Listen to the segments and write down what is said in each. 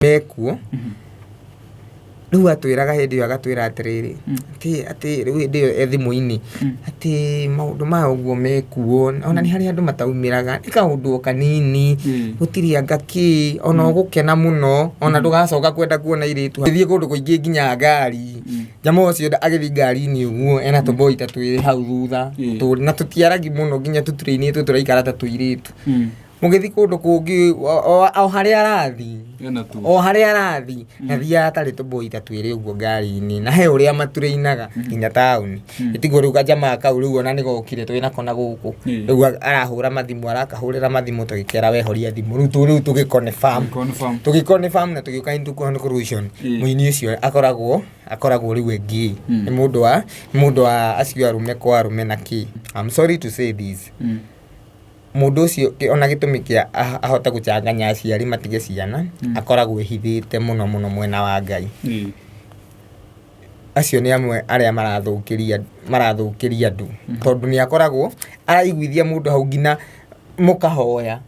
Mekuo. Rĩu atwĩraga hĩndĩ ĩyo agatwĩra atĩrĩrĩ, atĩ atĩ rĩu hĩndĩ ĩyo e thimũ-inĩ, atĩ maũndũ maya ũguo mekuo, ona nĩ harĩ andũ mataumĩraga, nĩ kaũndũ o kanini, gũtirĩ anga kĩ, ona ũgũkena mũno, ona ndũgacoka kwenda kuona airĩtu. Agĩthiĩ kũndũ kũingĩ nginya ngari, jamaa ũcio agĩthiĩ ngari-inĩ ũguo ena tũboi ta twĩrĩ hau thutha, na tũtiaragi mũno nginya tũturĩinĩtwo tũraikara ta tũirĩtu. Mũgĩthiĩ kũndũ kũngĩ o harĩa arathiĩ, Ena tu. o harĩa arathiĩ, athiaga atarĩ tũboi ta twĩrĩ ũguo ngari-inĩ, na he ũrĩa maturĩinaga nginya taũni. Ĩtiguo rĩu kajamaa kau rĩu ona nĩgokire twĩnako na gũkũ, rĩu arahũra mathimũ, arakahũrĩra mathimũ tũgĩkera we horia thimũ, rĩu rĩu tũgĩ confirm. Confirm. Tũgĩ confirm na tũgĩũka into conclusion, mũini ũcio akoragwo akoragwo rĩu e gay. Nĩ mũndũ wa nĩ mũndũ wa acio arũme kwa arũme na kĩ. I'm sorry to say this. Mũndũ ũcio ona gĩtũmi kĩa ahote gũchanganya aciari matige ciana, akoragwo ehithĩte mũno mũno mwena wa Ngai. Acio nĩ amwe arĩa marathũkĩria marathũkĩria andũ, tondũ nĩ akoragwo araiguithia mũndũ hau nginya mũkahoya.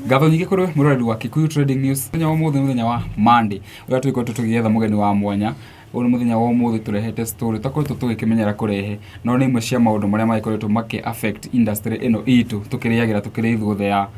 Ngatho nyingĩ kũrĩ mũroreri wa Kikuyu Trading News. Mũthenya wa ũmũthĩ nĩ mũthenya wa Monday ũrĩa tũgĩkoretwo tũgĩetha mũgeni wa mwanya. Ũyũ nĩ mũthenya wa ũmũthĩ tũrehete story tũtakoretwo tũgĩkĩmenyera kũrehe, no nĩ imwe cia maũndũ marĩa magĩkoretwo makĩ affect industry ĩno itũ tũkĩrĩagĩra tũkĩrĩ ithuothe ya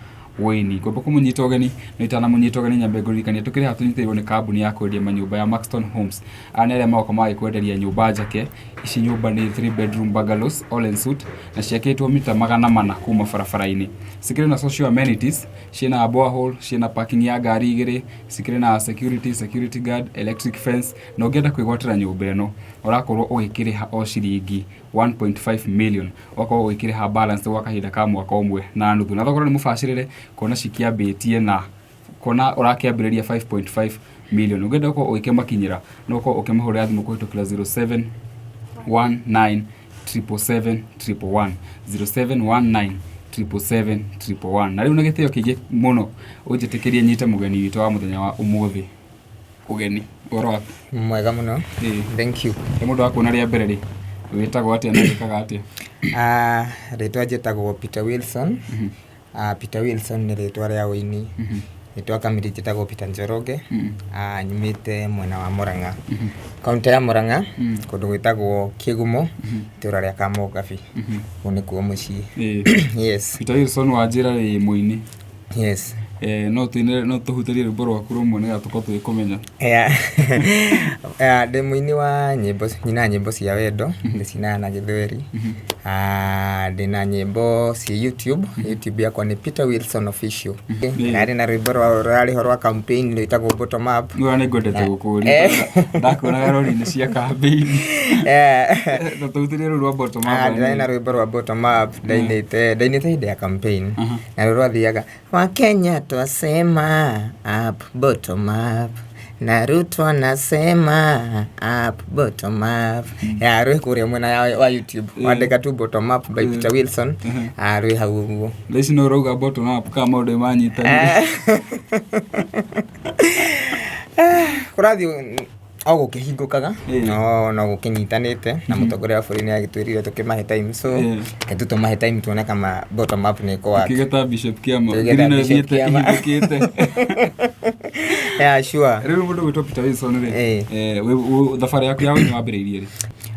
ũini. Ngwamba kũmũnyita ũgeni, no itanamũnyita ũgeni nyambe ngũririkanie tũkĩrĩ haha tũnyitĩrĩirwo nĩ kambuni ya kwendia manyũmba ya Maxton Homes. Aya nĩ arĩa magoka magagĩkwenderia nyũmba njake. Ici nyũmba nĩ 3 bedroom bungalows all en suite na ciakĩtwo mita 400 kuma barabara-inĩ. Cikĩrĩ na social amenities, ciĩna borehole, ciĩna parking ya ngari igĩrĩ, cikĩrĩ na security, security guard, electric fence, na ũngĩenda kwĩgwatĩra nyũmba ĩno, ũrakorwo ũgĩkĩrĩha o ciringi 1.5 million, ũgakorwo ũgĩkĩrĩha balance gwa kahinda ka mwaka ũmwe na nuthu. Na thogora nĩ mũbacĩrĩre kuona cikĩambĩtie na kuona ũrakĩambĩrĩria 5.5 million. Ũngĩenda gũkorwo ũgĩkĩmakinyĩra, no ũkorwo ũkĩmahũrĩra thimũ kũhĩtũkĩra 0719 777 111, 0719 777 111. Na rĩu na gĩtĩo kĩingĩ mũno ũnjĩtĩkĩrie nyite mũgeni witũ wa mũthenya wa ũmũthĩ ũgeni. Ũhoro waku? Mwega mũno. Thank you. Nĩ mũndũ wa kuona rĩa mbere rĩ, wĩtagwo atĩa na wĩkaga atĩa? Rĩtwa njĩtagwo Peter Wilson. Peter Wilson nĩ rĩtwa rĩa ũini. Rĩtwa kamiri njĩtagwo Peter Njoroge. Nyumĩte mwena wa Murang'a, kaũntĩ ya Murang'a, kũndũ gwĩtagwo Kĩgumo, itũra rĩa Kamũngabi. Kũu nĩkuo mũciĩ. Yes. Peter Wilson wanjĩra wĩ mũini. Yes. No tũinĩre, no tũhutĩrie rwĩmbo rwaku rũmwe nĩgetha tũkorwo tũgĩkũmenya. Yeah. Yeah, ndĩ mũini wa nyĩmbo, nyinaga nyĩmbo cia wendo, ndĩcinaga na gĩthweri. Ndĩna nyĩmbo ciĩ YouTube, YouTube yakwa nĩ Peter Wilson Official. Ndarĩ na rwĩmbo rũrarĩ ho rwa campaign rwĩtagwo Bottom Up. Nĩ ũrĩa nĩngwendete gũkũria ndakuonaga rori-inĩ cia campaign. Na tũhutĩrie rũu rwa Bottom Up. Ndĩrarĩ na rwĩmbo rwa Bottom Up ndainĩte ndainĩte hĩndĩ ya campaign. Na rũrũ rwathiaga Wakenya twasema up bottom up na Ruto anasema up bottom up. Ya rwĩ kũrĩa mwena wa YouTube. Wandĩka tu Bottom Up by Peter Wilson. Rwĩ hau ũguo. Thaa ici no ũrauga bottom up kana maũndũ nĩ manyitanire? Kũrathiĩ o gũkĩhingũkaga, no gũkĩnyitanĩte na mũtongoria wa bũrũri nĩ agĩtwĩrire tũkĩmahe time, so reke tu tũmahe time tuone kama bottom up nĩ ĩkũ work. Tũkĩge ta Bishop Kĩama, Tũkĩge ta ngiri no Bishop ĩthiĩte Kĩama. ĩhingũkĩte. Yeah, sure. Rĩu mũndũ gwĩtwo Peter Wilson rĩ, thabarĩ yaku ya ũini wambĩrĩirie rĩ?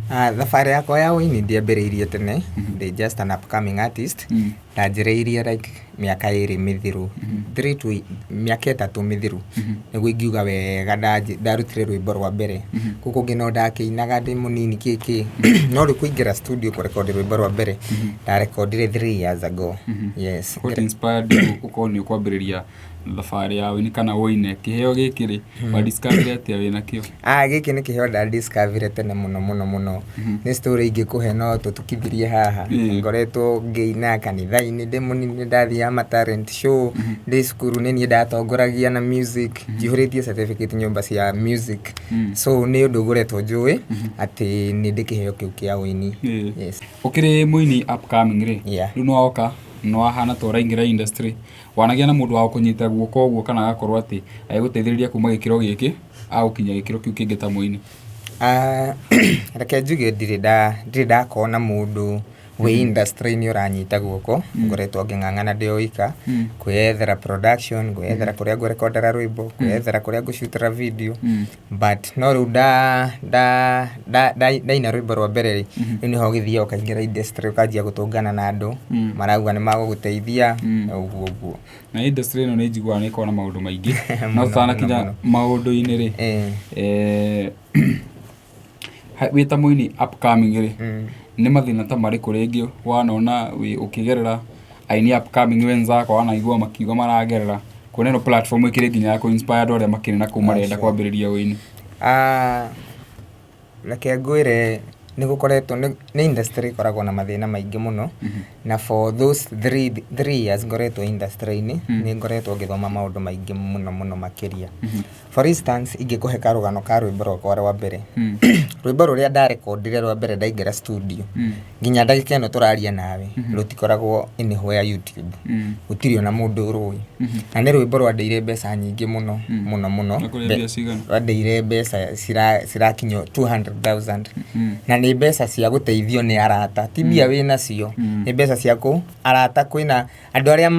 Thabarĩ yakwa ya ũini ndiambĩrĩirie tene, ndĩ just an upcoming artist. Ndanjĩrĩirie like mĩaka 2 mĩthiru, 3 to mĩaka 3 mĩthiru, nĩguo ingiuga wega ndarutire rwĩmbo rwa mbere. Kũu kũngĩ no ndakĩinaga ndĩ mũnini kĩ kĩ, no rĩu kũingĩra studio kũrekondi rwĩmbo rwa mbere ndarekondire 3 years ago. Yes. What inspired you ũkorwo nĩ ũkwambĩrĩria thabarĩ ya ũini kana ũine? Kĩheo gĩkĩ rĩ, wadiscover atĩa wĩna kĩo? Gĩkĩ nĩ kĩheo ndadiscoverire tene mũno mũno mũno. Nĩ story ingĩkũhe no tũtukithirie haha. Ngoretwo ngĩina kanitha-inĩ ndĩ mũnini, nĩ ndathiaga ma talent show, ndĩ cukuru nĩ niĩ ndatongoragia na music, njihũrĩtie certificate nyũmba cia music. So nĩ ũndũ ngoretwo njũĩ atĩ nĩ ndĩ kĩheo kĩu kĩa ũini. Yes. Ũkĩrĩ mũini upcoming rĩ, rĩu nĩ woka nĩ wahana ta ũraingĩra industry, wanagĩa na mũndũ wa gũkũnyita guoko ũguo kana agakorwo atĩ agĩgũteithĩrĩria kuma gĩkĩro gĩkĩ agũkinyia gĩkĩro kĩu kĩngĩ ta mũini? Ah, reke njuge ndirĩ ndakorwo na mũndũ wĩ industry-inĩ ũranyita guoko. Ngoretwo ngĩng'ang'ana ndĩ o wika kwĩyethera production, kwĩyethera kũrĩa ngũrekondera rwĩmbo, kwĩyethera kũrĩa ngũcutĩra video. But no rĩu nda nda nda ndaina rwĩmbo rwa mbere rĩ, rĩu nĩho ũgĩthiaga ũkaingĩra industry, ũkanjia gũtũngana na andũ marauga nĩ magũgũteithia, ũguo ũguo. Na industry ĩno nĩ njiguaga nĩ ĩkoragwo na maũndũ maingĩ, no Mũno, tutanakinya mũno. maũndũ-inĩ rĩ, wĩ ta mũini upcoming rĩ, nĩ mathĩna ta marĩkũ rĩngĩ wanona wĩ ũkĩgerera aini upcoming wenzako wanaigua makiuga maragerera, kuona ĩno platform ĩkĩrĩ nginya ya kũ inspire andũ arĩa makĩrĩ na kũu marenda kwambĩrĩria ũini? Ah, reke ngwĩre, nĩ gũkoretwo nĩ industry ĩkoragwo na mathĩna maingĩ mũno, na for those 3 years ngoretwo industry-inĩ, nĩ ngoretwo ngĩthoma maũndũ maingĩ mũno mũno makĩria. For instance, ingĩkũhe karũgano ka rwĩmbo rwakwa rwa mbere, rwĩmbo rũrĩa ndarekondire rwa mbere ndaingĩra studio, nginya ndagĩka ĩno tũraria nawe rũtikoragwo anywhere YouTube, gũtirĩ ona mũndũ ũrũĩ, na nĩ rwĩmbo rwandeire mbeca nyingĩ mũno mũno mũno. Na kũrĩ mbia cigana? Rwandeire mbeca cirakinya 200,000, na nĩ mbeca cia gũteithio nĩ arata, ti mbia wĩ nacio, nĩ mbeca cia kũ arata. Kwĩna andũ arĩa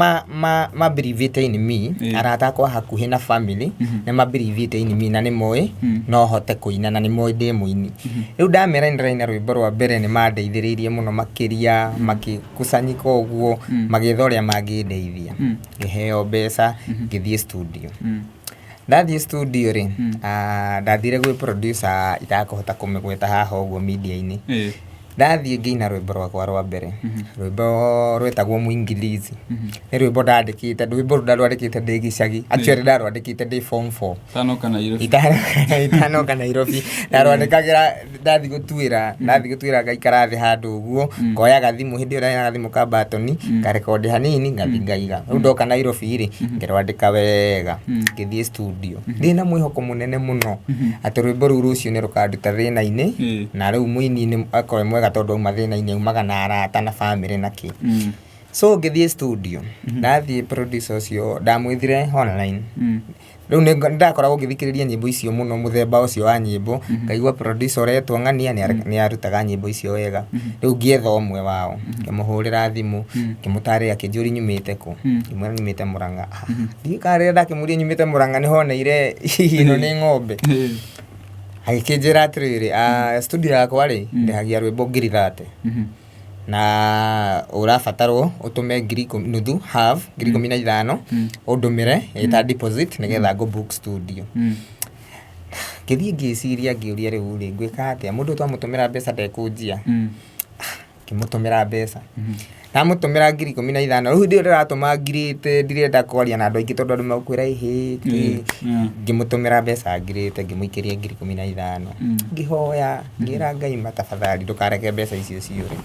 ma believe in me, arata akwa hakuhĩ na family nĩ ma believe in me, na nĩ moĩ no hote kũina, na nĩ moĩ ndĩ mũini. Rĩu ndamera nĩ ndĩraina rwĩmbo rwa mbere, nĩ mandeithĩrĩirie mũno makĩria, makĩkusanyika ũguo, magĩetha ũrĩa mangĩndeithia, ngĩheo mbeca, ngĩthiĩ studio. Ndathiĩ studio rĩ, ndathire gwĩ producer itakũhota kũmĩgweta haha ũguo media-inĩ. Ndathiĩ ngĩina rwĩmbo rwakwa rwa mbere, rwĩmbo rwetagwo Mwingilizi. Nĩ rwĩmbo ndandĩkĩte, rwĩmbo rũu ndarwandĩkĩte ndĩ gĩcagi. Actually, ndarwandĩkĩte ndĩ form 4. Tanoka Nairobi. Itanoka Nairobi. Ndarwandĩkagĩra ndathiĩ gũtuĩra, ngaikara thĩ handũ ũguo, ngoya gathimũ, hĩndĩ ĩyo ndarĩ na gathimũ ka batoni, ngarekondi hanini, ngathiĩ ngaiga. Rĩu ndoka Nairobi rĩ, ngĩrwandĩka wega, ngĩthiĩ studio ndĩna mwĩhoko mũnene mũno atĩ rwĩmbo rũu rũciũ nĩ rũkanduta thĩna-inĩ. Na rĩu mũini nĩ akorwo e mwega, tondũ auma thĩna-inĩ aumaga na arata na bamĩrĩ na kĩ. So ngĩthiĩ studio, ndathiĩ producer ũcio ndamwĩthire online. Rĩu nĩ ndakoragwo ngĩthikĩrĩria nyĩmbo icio mũno, mũthemba ũcio wa nyĩmbo, ngaigua producer ũretwo ng'ania nĩ arutaga nyĩmbo icio wega. Rĩu ngĩetha ũmwe wao, ngĩmũhũrĩra thimũ, ngĩmũtarĩria, akĩnjũria nyumĩte kũ, ngĩmwĩra nyumĩte Mũrang'a. Ah, ndiũĩ kana rĩrĩa ndakĩmũria nyumĩte Mũrang'a nĩ honeire hihi ĩno nĩ ng'ombe. Agĩkĩnjĩra atĩrĩrĩ, "Ah, studio yakwa rĩ, ndĩhagia rwĩmbo 30,000, na ũrabatarwo ũtũme 10,000, nuthu, half, 15,000, ũndũmĩre ĩta deposit nĩgetha ngũ book studio." Ngĩthiĩ ngĩciria, ngĩũria, rĩu rĩ, ngwĩka atĩa? Mũndũ ũyũ twamũtũmĩra mbeca ndekũnjia. Ngĩmũtũmĩra mbeca, ndamũtũmĩra 15,000. Rĩu hĩndĩ ĩyo ndĩratũma ngirĩte, ndirenda kwaria na andũ aingĩ tondũ andũ megũkwĩra ĩhĩ kĩ. Ngĩmũtũmĩra mbeca ngirĩte, ngĩmũikĩria 15,000, ngĩhoya, ngĩra Ngai ma, tafadhali ndũkareke mbeca icio ciũre.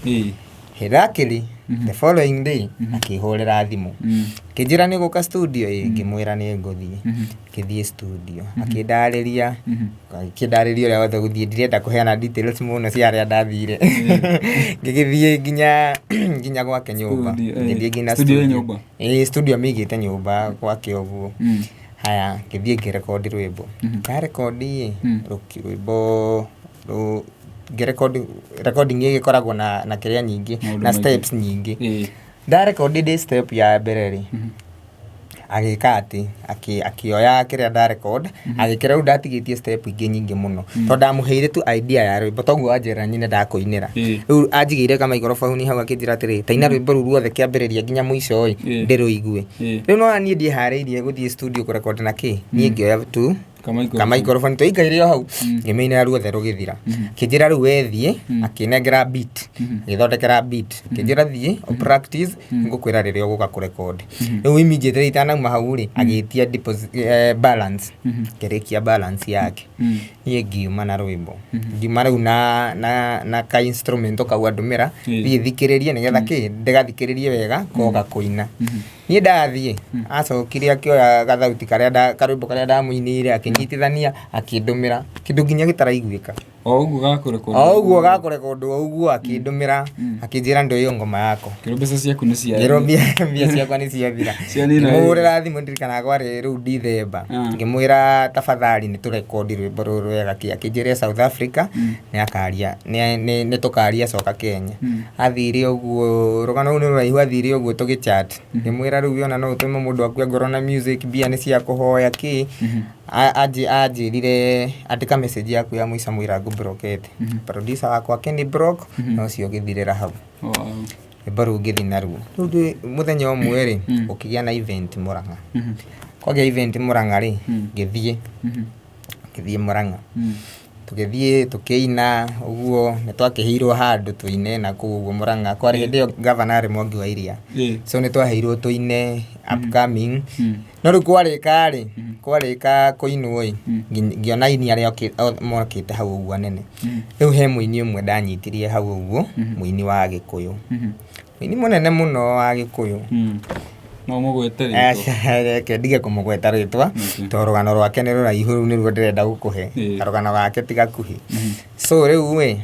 Luckily, the following day akĩhũrĩra thimũ, akĩnjĩra nĩ gũka studio ĩ, ngĩmwĩra nĩ ngũthiĩ. Ngĩthiĩ studio, akĩndarĩria ũrĩa wothe gũthiĩ. Ndirenda kũheana details mũno cia harĩa ndathire. Ngĩgĩthiĩ nginya gwake nyũmba. Studio, Ngĩthiĩ nginya Studio ĩ studio. nyũmba? Ĩ, studio amĩigĩte nyũmba gwake ũguo. Haya, ngĩthiĩ ngĩrekondi rwĩmbo. Ndarekondi ĩ, rwĩmbo ngĩrekondi, recording ĩgĩkoragwo na kĩrĩa nyingĩ, Maũndũ na maingĩ. steps nyingĩ. Ndarekondi ndĩ step ya mbere rĩ, agĩka atĩ akĩoya kĩrĩa ndarecord, agĩkĩra. Rĩu ndatigĩtie step ingĩ nyingĩ mũno, tondũ ndamũheire tu idea ya rwĩmbo, toguo wanjĩra nyine ndakũinĩra. Rĩu anjigĩire kamaikoroboni hau, akĩnjĩra atĩrĩ, taina rwĩmbo rũu ruothe kĩambĩrĩria nginya mũico ĩ, ndĩrũigue. Rĩu no niĩ ndiĩharĩirie gũthiĩ studio kũrekondi na kĩ, niĩ ngĩoya tu kamaikoroboni, twaikaire o hau, ngĩmĩinĩra ruothe rũgĩthira. Akĩnjĩra rĩu wethiĩ, akĩnengera beat, agĩthondekera beat, akĩnjĩra thiĩ ũ practice, ngũkwĩra rĩrĩa ũgũka kũrekondi. Rĩu immediately itanauma hau rĩ, agĩtia deposit, balance, ngĩrĩkia balance yake. Niĩ ngiuma na rwĩmbo, ngiuma rĩu na ka instrumental kau andũmĩra, thiĩ thikĩrĩrie nĩgetha kĩ ndĩgathikĩrĩrie wega koga kũina. Niĩ ndathiĩ, acokire akĩoya gathauti karĩa karwĩmbo karĩa ndamũinĩire, akĩnyitithania, akĩndũmĩra kĩndũ nginya gĩtaraiguĩka. O ũguo gakũrekondi. O ũguo gakũrekondwo ũguo akĩndũmĩra, akĩnjĩra ndo ĩyo ngoma yako. Kĩrwo mbeca ciaku nĩ cia. Ngĩrwo mbia ciakwa nĩ ciathira. Cianina. Ngĩmũhũrĩra thimũ, ndirikanaga kwarĩ rĩu Dithemba, ngĩmwĩra tafadhali nĩ tũrekondi rwĩmbo rũrũ wega kĩ, akĩnjĩra e South Africa nĩ akaria, nĩ tũkaria acoka Kenya. Athire ũguo, rũgano rũu nĩ rũraihu, athire ũguo tũgĩchat, ngĩmwĩra rĩu ona no ũtũme mũndũ akue ngoro na music, mbia nĩ cia kũhoya kĩ. Anjĩrire andĩka message yaku ya mũico mũira ngũbrokete producer wakwa Kenny Brock, na ũcio ũgĩthirĩra hau. Rwĩmbo rũu ngĩthiĩ naruo rĩu mũthenya ũmwe rĩ, gũkĩgĩa na event Mũrang'a. Kwagĩa event Mũrang'a rĩ, ngĩthiĩ Mũrang'a, tũgĩthiĩ tũkĩina ũguo, nĩ twakĩheirwo handũ tũine na kũu ũguo Mũrang'a. Kwarĩ hĩndĩ ĩyo gavana arĩ Mwangi wa Iria, so nĩ twaheirwo tũine upcoming. No rĩu kwarĩka rĩ, kwarĩka kũinwo ĩ, ngĩona aini arĩa mokĩte hau ũguo anene. Rĩu he mũini ũmwe ndanyitirie hau ũguo, mũini wa Gĩkũyũ, mũini mũnene mũno wa Gĩkũyũ. No mũgwete rĩtwa? Aca, reke ndige kũmũgweta rĩtwa, tondũ rũgano rwake nĩ rũraihu, rũu nĩruo ndĩrenda gũkũhe. Karũgano gake ti gakuhĩ. So rĩu ĩ,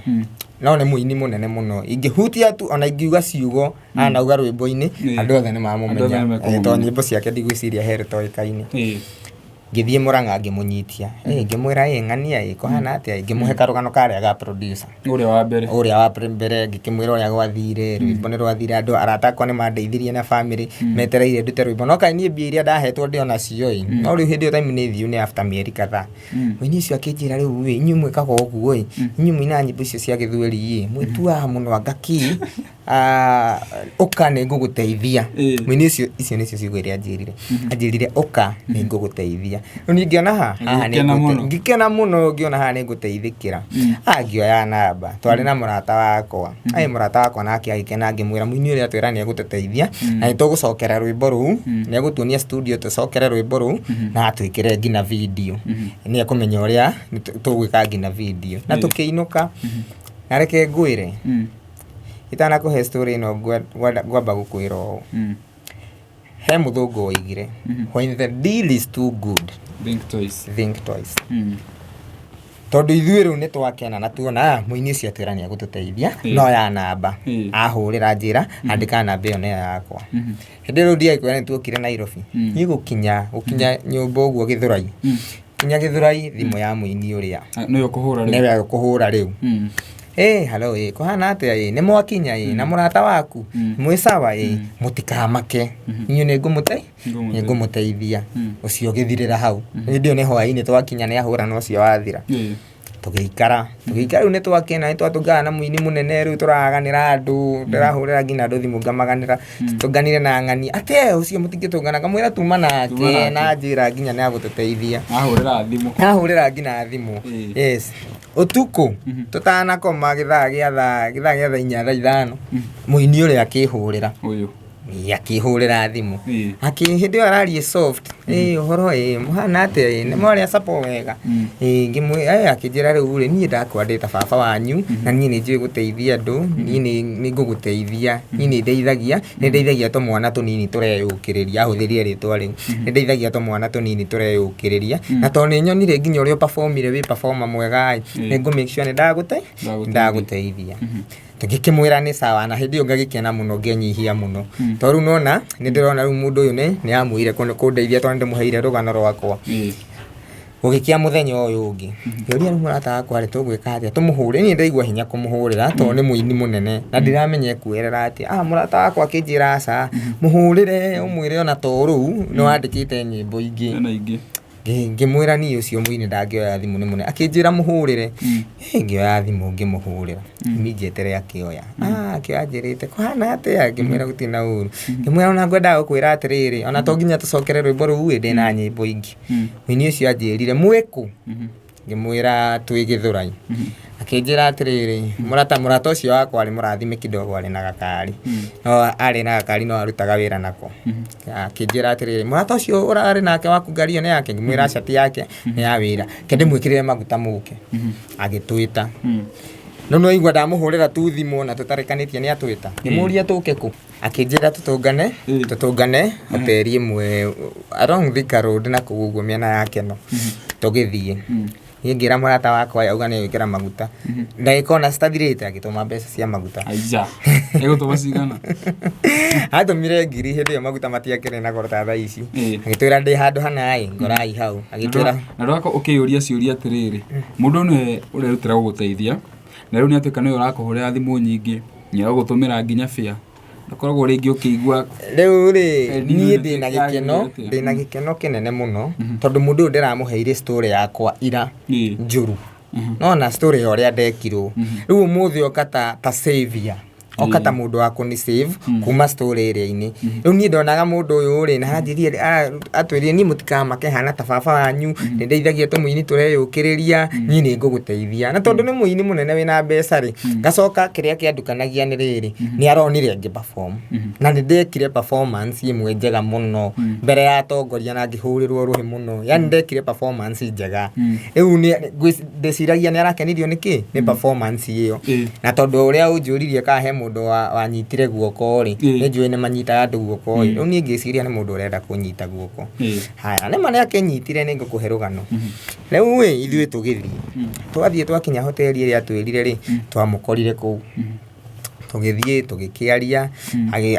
no nĩ mũini mũnene mũno, ingĩhutia tu ona ingiuga ciugo anauga rwĩmbo-inĩ, andũ othe nĩ Andũ othe mamũmenya. nĩ mekũmũmenya. Tondũ nyĩmbo ciake ndigwĩciria he rĩtoĩkaine. Ngĩthiĩ Mũrang'a ngĩmũnyitia, ngĩmwĩra ĩ ng'ania ĩ kũhana atĩa ĩ, ngĩmũhe karũgano karĩa ga producer. Ũrĩa wa mbere. Ũrĩa wa mbere, ngĩkĩmwĩra ũrĩa gwathire, rwĩmbo nĩ rwathire, andũ arata akwa nĩ mandeithirie na family metereire ndute rwĩmbo, no kaĩ niĩ mbia iria ndahetwo ndĩ onacio ĩ, no rĩu hĩndĩ ĩyo time nĩ thiu nĩ after mĩeri kadhaa. Mũini ũcio akĩnjĩra rĩu ĩ, inyuĩ mwĩkaga ũguo ĩ, inyuĩ mũinaga nyĩmbo icio cia gĩthweri ĩ, mwĩtuaga mũno anga kĩ, ũka nĩ ngũgũteithia. Mũini ũcio icio nĩcio ciugo iria anjĩrire, anjĩrire ũka nĩ ngũgũteithia. Rĩu niĩ ngĩona haha nĩ Ũgĩkena mũno. ngĩkena mũno, ngĩona haha nĩ ngũteithĩkĩra. Ngĩoya namba, twarĩ na mũrata wakwa, ĩ mũrata wakwa nake agĩkena, ngĩmwĩra mũini ũrĩa atwĩra nĩ egũtũteithia na nĩ tũgũcokera rwĩmbo rũu, nĩ egũtuonia studio tũcokere rwĩmbo rũu na atwĩkĩre nginya video, nĩ ekũmenya ũrĩa tũgwĩka nginya video. Na tũkĩinũka, na reke ngwĩre, itanakũhe story ĩno ngwamba gũkwĩra ũũ, he mũthũngũ woigire, "When the deal is too good, Think twice." think twice. Tondũ ithuĩ rĩu nĩ twakena na tuona mũini ũcio atwĩra nĩ egũtũteithia, no ya namba ahũrĩra njĩra andĩka namba ĩyo nĩyo yakwa. Hĩndĩ ĩyo rĩu ndiagĩkwĩra nĩ tuokire Nairobi, niĩ gũkinya nyũmba ũguo Gĩthũrai, kinya Gĩthũrai, thimũ ya mũini ũrĩa Nĩwe ũkũhũra rĩu. Nĩwe ũkũhũra rĩu. Ĩ halo, ĩ kũhana atĩa, ĩ nĩ mwakinya, ĩ na mũrata waku mwĩ sawa, ĩ mũtikamake, inyuĩ nĩ ngũmũte nĩ ngũmũteithia. Ũcio ũgĩthirĩra hau. Hĩndĩ ĩyo nĩ hwaĩ-inĩ twakinya, nĩ ahũra na ũcio wathira. Tũgĩikara rĩu nĩ twakena, nĩ twatũngana na mũini mũnene, rĩu tũraganĩra andũ, ndĩrahũrĩra nginya andũ thimũ ngamaganĩra, tũtũnganire na ng'ania atĩ ũcio mũtingĩtũngana, ngamwĩra tuma nake Tuma nake. Na njĩra nginya nĩ agũtũteithia. Ahũrĩra thimũ. Ahũrĩra nginya thimũ. Yes, ũtukũ tũtanakoma, gĩthaa gĩa thaa 4, thaa 5, mũini ũrĩa akĩhũrĩra. Ũyũ. Ĩ, akĩhũrĩra thimũ. Akĩ hĩndĩ ĩyo araria soft, ĩ ũhoro, ĩ mũhana atĩa, ĩ nĩ mwarĩa capo wega, ĩ ngĩmwĩ ĩ akĩnjĩra rĩu rĩ, niĩ ndakwa ndĩ ta baba wanyu na niĩ nĩ njũĩ gũteithia andũ, niĩ nĩ ngũgũteithia, niĩ nĩ ndeithagia tũmwana tũnini tũreyũkĩrĩria, ahũthĩrire rĩtwa rĩu, nĩ ndeithagia tũmwana tũnini tũreyũkĩrĩria, na tondũ nĩ nyonire nginya ũrĩa ũperformire, wĩ performer mwega ĩ, nĩ ngũ make sure nĩ ndagũte Ndagũteithia. Ndagũteithia. Tũgĩkĩmwĩra nĩ sawa, na hĩndĩ ĩyo ngagĩkena mũno, ngĩenyihia mũno, tondũ rĩu nona nĩ ndĩrona rĩu mũndũ ũyũ nĩ amũire kũndeithia, tondũ nĩ ndĩmũheire rũgano rwakwa. Gũgĩkĩa mũthenya ũyũ ũngĩ, ngĩũria rĩu mũrata wakwa rĩ, tũgwĩka atĩa, tũmũhũrĩre? Niĩ ndaigua hinya kũmũhũrĩra tondũ nĩ mũini mũnene na ndiramenya ekuoerera atĩa. Mũrata wakwa akĩnjĩra aca, mũhũrĩre ũmwĩre ona to rũu nĩ wandĩkĩte nyĩmbo ingĩ. Ena ingĩ. Ngĩmwĩra niĩ ũcio mũini ndangĩoya thimũ, nĩ mũnene. Akĩnjĩra mũhũrĩre. Ngĩoya thimũ ngĩmũhũrĩra, immediately akĩoya. Akĩoya anjĩrĩte kũhana atĩa, ngĩmwĩra gũtirĩ na ũru, ngĩmwĩra ona ngwendaga gũkwĩra atĩrĩrĩ, ona to nginya tũcokere rwĩmbo rũu ĩ, ndĩna nyĩmbo ingĩ. Mũini ũcio anjĩrire mwĩkũ, ngĩmwĩra twĩ Gĩthũrai. Akĩnjĩra atĩrĩrĩ, mũrata ũcio wakwa arĩ mũrathime kidogo, arĩ na gakari, no arĩ na gakari no arutaga wĩra nako. Akĩnjĩra atĩrĩrĩ, mũrata ũcio ũrarĩ nake waku ngari ĩyo nĩ yake? Ngĩmwĩra aca, ti yake, nĩ ya wĩra, ke ndĩmwĩkĩrĩre maguta mũke. Agĩtwĩta. No no igua ndamũhũrĩra tu thimũ na tũtarĩkanĩtie nĩ atwĩta. Ngĩmũria tũke kũ, akĩnjĩra tũtũngane hoteri ĩmwe along Thika Road na kũu ũguo mĩena ya Keno. Tũgĩthiĩ. Niĩ ngĩra mũrata wakwa auga nĩ gwĩkĩra maguta. Ndagĩka ona citathirĩte agĩtũma mbeca cia maguta. Aija. Egũtũma cigana? Atũmire ngiri hĩndĩ ĩyo maguta matiakĩrĩ na goro ta thaa ici. Ĩĩ. Agĩtwĩra ndĩ handũ hana ĩ, ngorai hau. Agĩtwĩra Na ndwako ũkĩyũria ciũria atĩrĩrĩ, mũndũ nĩwe ũrerutĩra gũgũteithia, na rĩu nĩ atuĩka nĩwe ũrakũhũrĩra thimũ nyingĩ, nĩ aragũtũmĩra nginya bĩa. Ndũkoragwo rĩngĩ ũkĩigua rĩu rĩ Eh, niĩ niĩ ndĩna nĩ- gĩkeno atĩa? ndĩna gĩkeno kĩnene mũno tondũ mũndũ ũyũ ndĩramũheire story yakwa ira Ĩĩ. njũru nona story ya ũrĩa ndekirwo rĩu ũmũthĩ oka ta savior oka ta mũndũ wa kũni save kuma story ĩrĩa-inĩ. Rĩu niĩ ndonaga mũndũ ũyũ rĩ na aranjĩrire atwĩrire niĩ mũtikamake hana ta baba wanyu, nĩ ndeithagia tũmũini tũreyũkĩrĩria, niĩ nĩ ngũgũteithia. Na tondũ nĩ mũini mũnene wĩna mbeca rĩ, ngacoka kĩrĩa kĩandukanagia nĩ rĩrĩ, nĩ aronire ngĩ perform. Na nĩ ndekire performance ĩmwe njega mũno mbere ya atongoria na ngĩhũrĩrwo rũhĩ mũno. Yani ndekire performance njega. Rĩu ndĩciragia nĩ arakenirio nĩ kĩ? Nĩ performance ĩyo. Na tondũ ũrĩa ũnjũririe kana he mũndũ wanyitire guoko rĩ, nĩ njũĩ nĩ manyitaga andũ guoko rĩ, rĩu niĩ ngĩciria nĩ mũndũ ũrenda kũnyita guoko. Haya, nĩma nĩ akĩnyitire nĩ ngũkũhe rũgano. Rĩu ĩ, ithuĩ tũgĩthiĩ. Twathiĩ twakinya hoteli ĩrĩa atwĩrire rĩ, twamũkorire kũu. Tũgĩthiĩ tũgĩkĩaria,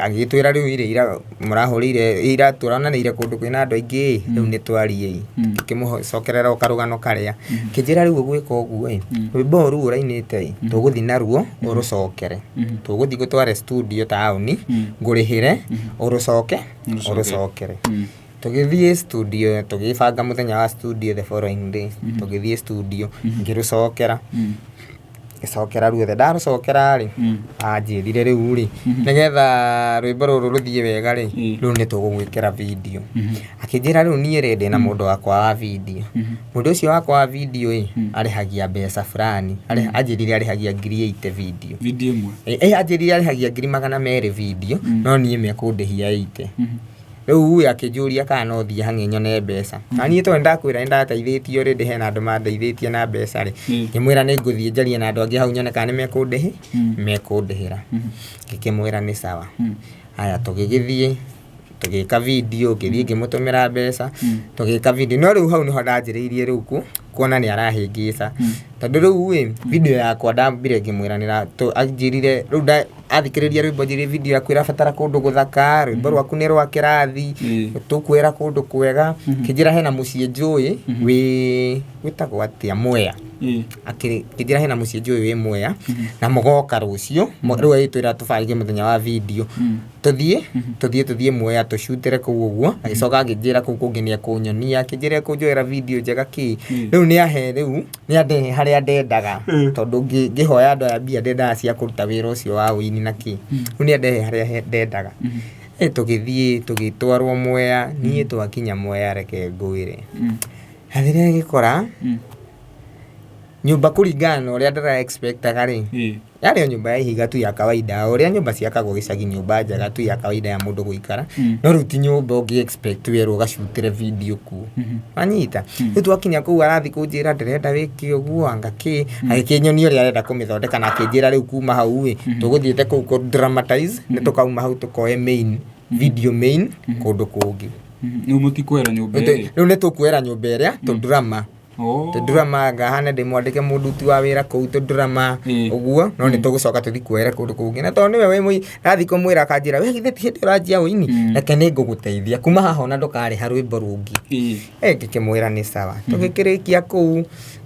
agĩtwĩra rĩu irio ira mũrahũrĩire ira tũronanĩire kũndũ kwĩna andũ aingĩ ĩ, rĩu nĩ twariei. Tũkĩmũcokerera o karũgano karĩa. Akĩnjĩra rĩu ũgwĩka ũguo ĩ, rwĩmbo o rũu ũrainĩte ĩ, tũgũthiĩ naruo ũrũcokere. Tũgũthiĩ ngũtware studio taũni, ngũrĩhĩre, ũrũcoke, ũrũcokere. Tũgĩthiĩ studio, tũgĩbanga mũthenya wa studio the following day, tũgĩthiĩ studio, ngĩrũcokera. Ngĩcokera ruothe, ndarũcokera rĩ, anjĩrire rĩu rĩ, nĩgetha rwĩmbo rũrũ rũthiĩ wega rĩ, rĩu nĩ tũgũgwĩkĩra video. Akĩnjĩra rĩu niĩ rĩ, ndĩna mũndũ wakwa wa video. Mũndũ ũcio wakwa wa video ĩ, arĩhagia mbeca fulani. Anjĩrire arĩhagia 80,000 video. Video ĩmwe? Ĩ, anjĩrire arĩhagia 200,000 video, no niĩ mekũndĩhia 80. Rĩu ĩ akĩnjũria kana no thiĩ hang'e nyone mbeca. Na niĩ tondũ nĩndakwĩra nĩndateithĩtio rĩ, hena andũ mandeithĩtie na mbeca rĩ, ngĩmwĩra nĩ ngũthiĩ njarie na andũ angĩ hau nyone kana nĩ mekũndĩhĩra. Ngĩkĩmwĩra nĩ sawa. Haya tũgĩgĩthiĩ, tũgĩka video, ngĩthiĩ ngĩmũtũmĩra mbeca, tũgĩka video. No rĩu hau nĩho ndanjĩrĩirie rĩu kuona nĩ arahĩngĩca. Tondũ rĩu ĩ, video yakwa ndambire ngĩmwĩra anjĩrire rĩu athikĩrĩria rwĩmbo anjĩrire video yaku ĩrabatara kũndũ gũthaka, rwĩmbo rwaku nĩ rwa kĩrathi, tũkwĩra kũndũ kwega. Akĩnjĩra hena mũciĩ njũĩ wĩ wĩtagwo atĩa Mwea. Akĩnjĩra hena mũciĩ njũĩ wĩ Mwea na mũgoka rũciũ, rĩu agĩtwĩra tũbange mũthenya wa video. Tũthiĩ, tũthiĩ tũthiĩ Mwea tũcutĩre kũu ũguo, agĩcoka akĩnjĩra kũu kũngĩ nĩ ekũnyonia, akĩnjĩra ekũnjoera video njega kĩ. Rĩu nĩ ahe rĩu, nĩ andehe harĩa ndendaga, tondũ ngĩhoya andũ aya mbia ndendaga cia kũruta wĩra ũcio wa ũini na kĩ. Rĩu nĩ andehe harĩa ndendaga. Tũgĩthiĩ tũgĩtwarwo Mwea, niĩ twakinya Mwea reke ngwĩre. Na rĩrĩa ngĩkora, nyũmba kũringana na ũrĩa ndĩra expect aga rĩ, yarĩ o nyũmba ya ihiga tu ya kawaida, o ũrĩa nyũmba ciakagwo gĩcagi, nyũmba njega tu ya kawaida ya mũndũ gũikara, no rĩu ti nyũmba ũngĩ expect werwo ũgacutĩre video kuo. Wanyita? Rĩu twakinya kũu arathiĩ kũnjĩra ndĩrenda wĩke ũguo anga kĩ, agĩkĩnyonia ũrĩa arenda kũmĩthondeka na akĩnjĩra rĩu kuma hau ĩ, tũgũthiĩte kũu kũ dramatize, nĩ tũkauma hau tũkoe main, video main kũndũ kũngĩ. Rĩu mũtikuoera nyũmba ĩrĩa? Rĩu nĩ tũkuoera nyũmba ĩrĩa, tũ drama. Tũ drama ngahana ndĩmwandĩke mũruti wa wĩra kũu tũ drama ũguo, no nĩ tũgũcoka tũthiĩ kuoera kũndũ kũngĩ. Na tondũ nĩwe wĩ ndathiĩ kũmwĩra akanjĩra we githĩ ti hĩndĩ ũranjia ũini, reke nĩ ngũgũteithia kuma haha ona ndũkarĩha rwĩmbo rũngĩ. Ngĩkĩmwĩra nĩ sawa. Tũgĩkĩrĩkia kũu,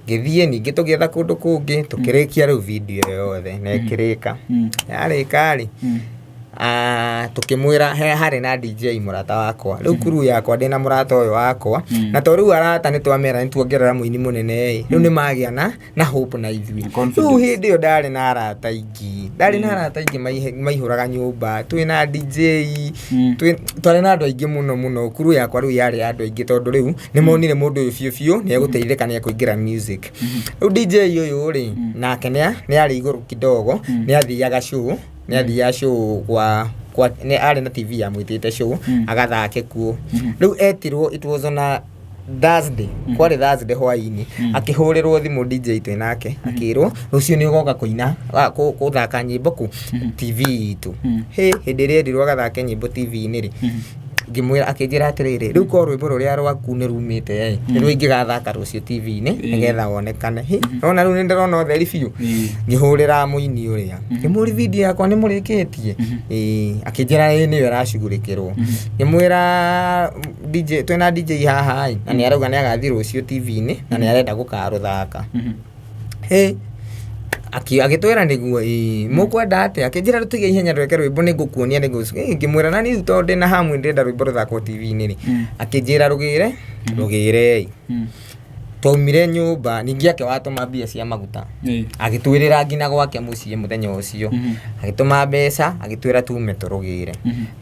ngĩthiĩ ningĩ tũgĩetha kũndũ kũngĩ, tũkĩrĩkia rĩu video ĩyo yothe na ĩkĩrĩka. Yarĩka rĩ, tũkĩmwĩra he harĩ na DJ mũrata wakwa. Rĩu crew yakwa ndĩna mũrata ũyũ wakwa, na to rĩu arata nĩ twamera nĩ tuongerera mũini mũnene ĩ, rĩu nĩ magĩa na hope na ithuĩ. Rĩu hĩndĩ ĩyo ndarĩ na arata aingĩ, ndarĩ na arata aingĩ maihũraga nyũmba, twĩna DJ, twarĩ na andũ aingĩ mũno mũno. Crew yakwa rĩu yarĩ ya andũ aingĩ tondũ rĩu nĩ monire mũndũ ũyũ biũ biũ nĩ egũteithĩka nĩ ekũingĩra music. Rĩu DJ ũyũ rĩ, nake nĩ arĩ igũrũ kidogo, nĩ athiaga show, nĩ athiaga show kwa nĩ arĩ na TV yamwĩtĩte show agathake kuo. Rĩu etirwo, it was on a Thursday, kwarĩ Thursday hwainĩ, akĩhũrĩrwo thimũ DJ twĩ nake, akĩrwo rũciũ nĩ ũgoka kũina gũthaka nyĩmbo kũ TV itũ. Hĩ, hĩndĩ ĩrĩa erirwo agathake nyĩmbo TV-inĩ rĩ, Ngĩmwĩra, akĩnjĩra atĩrĩrĩ, rĩu korwo rwĩmbo rũrĩa rwaku nĩ rumĩte ĩ, nĩruo ingĩgathaka rũciũ TV-inĩ nĩgetha wonekane. Hĩ, nona rĩu nĩ ndĩrona ũtheri biũ. Ngĩhũrĩra mũini ũrĩa, ngĩmũria video yakwa nĩ mũrĩkĩtie? Ĩĩ, akĩnjĩra ĩĩ nĩyo ĩracugurĩkĩrwo. Ngĩmwĩra DJ, twĩna DJ haha ĩ, na nĩ arauga nĩ agathiĩ rũciũ TV-inĩ na nĩ arenda gũkarũthaka. Hĩ, agĩtwĩra nĩguo ĩĩ, mũkwenda atĩa? Akĩnjĩra rĩu tũige ihenya twĩke rwĩmbo nĩ ngũkuonia nĩ ngũ ngĩmwĩra na niĩ tondũ ndĩna hamu ndĩrenda rwĩmbo rũthakwo TV-inĩ rĩ. Akĩnjĩra rũgĩre, rũgĩre ĩ. Twaumire nyũmba ningĩ ake watũma mbia cia maguta. Agĩtwĩrĩra nginya gwake mũciĩ mũthenya ũcio. Agĩtũma mbeca agĩtwĩra tume tũrũgĩre.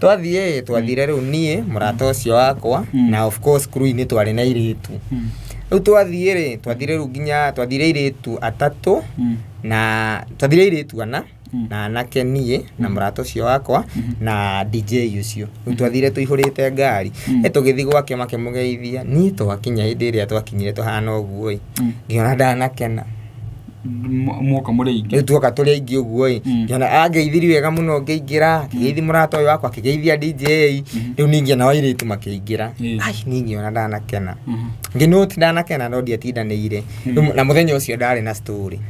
Twathiĩ ĩ, twathire rĩu niĩ, mũrata ũcio wakwa na of course crew-inĩ twarĩ na airĩtu. Rĩu twathiĩ rĩ, twathire rĩu nginya twathire airĩtu atatũ na twathire airĩtu ana na anake niĩ na mũrata ũcio wakwa na DJ ũcio. Rĩu twathire tũihũrĩte ngari. Ĩ tũgĩthiĩ gwake makĩmũgeithia, niĩ twakinya hĩndĩ ĩrĩa twakinyire tũhana ũguo ĩ, ngĩona ndanakena. Mwoka mũrĩ aingĩ. Rĩu tuoka tũrĩ aingĩ ũguo ĩ, ngĩona angeithirie wega mũno ngĩingĩra, akĩgeithia mũrata ũyũ wakwa, akĩgeithia DJ, rĩu ningĩ nao airĩtu makĩingĩra. Ai, niĩ ngĩona ndanakena. Ngĩnũti ndanakena no ndiatindanĩire. Rĩu na mũthenya ũcio ndarĩ na story.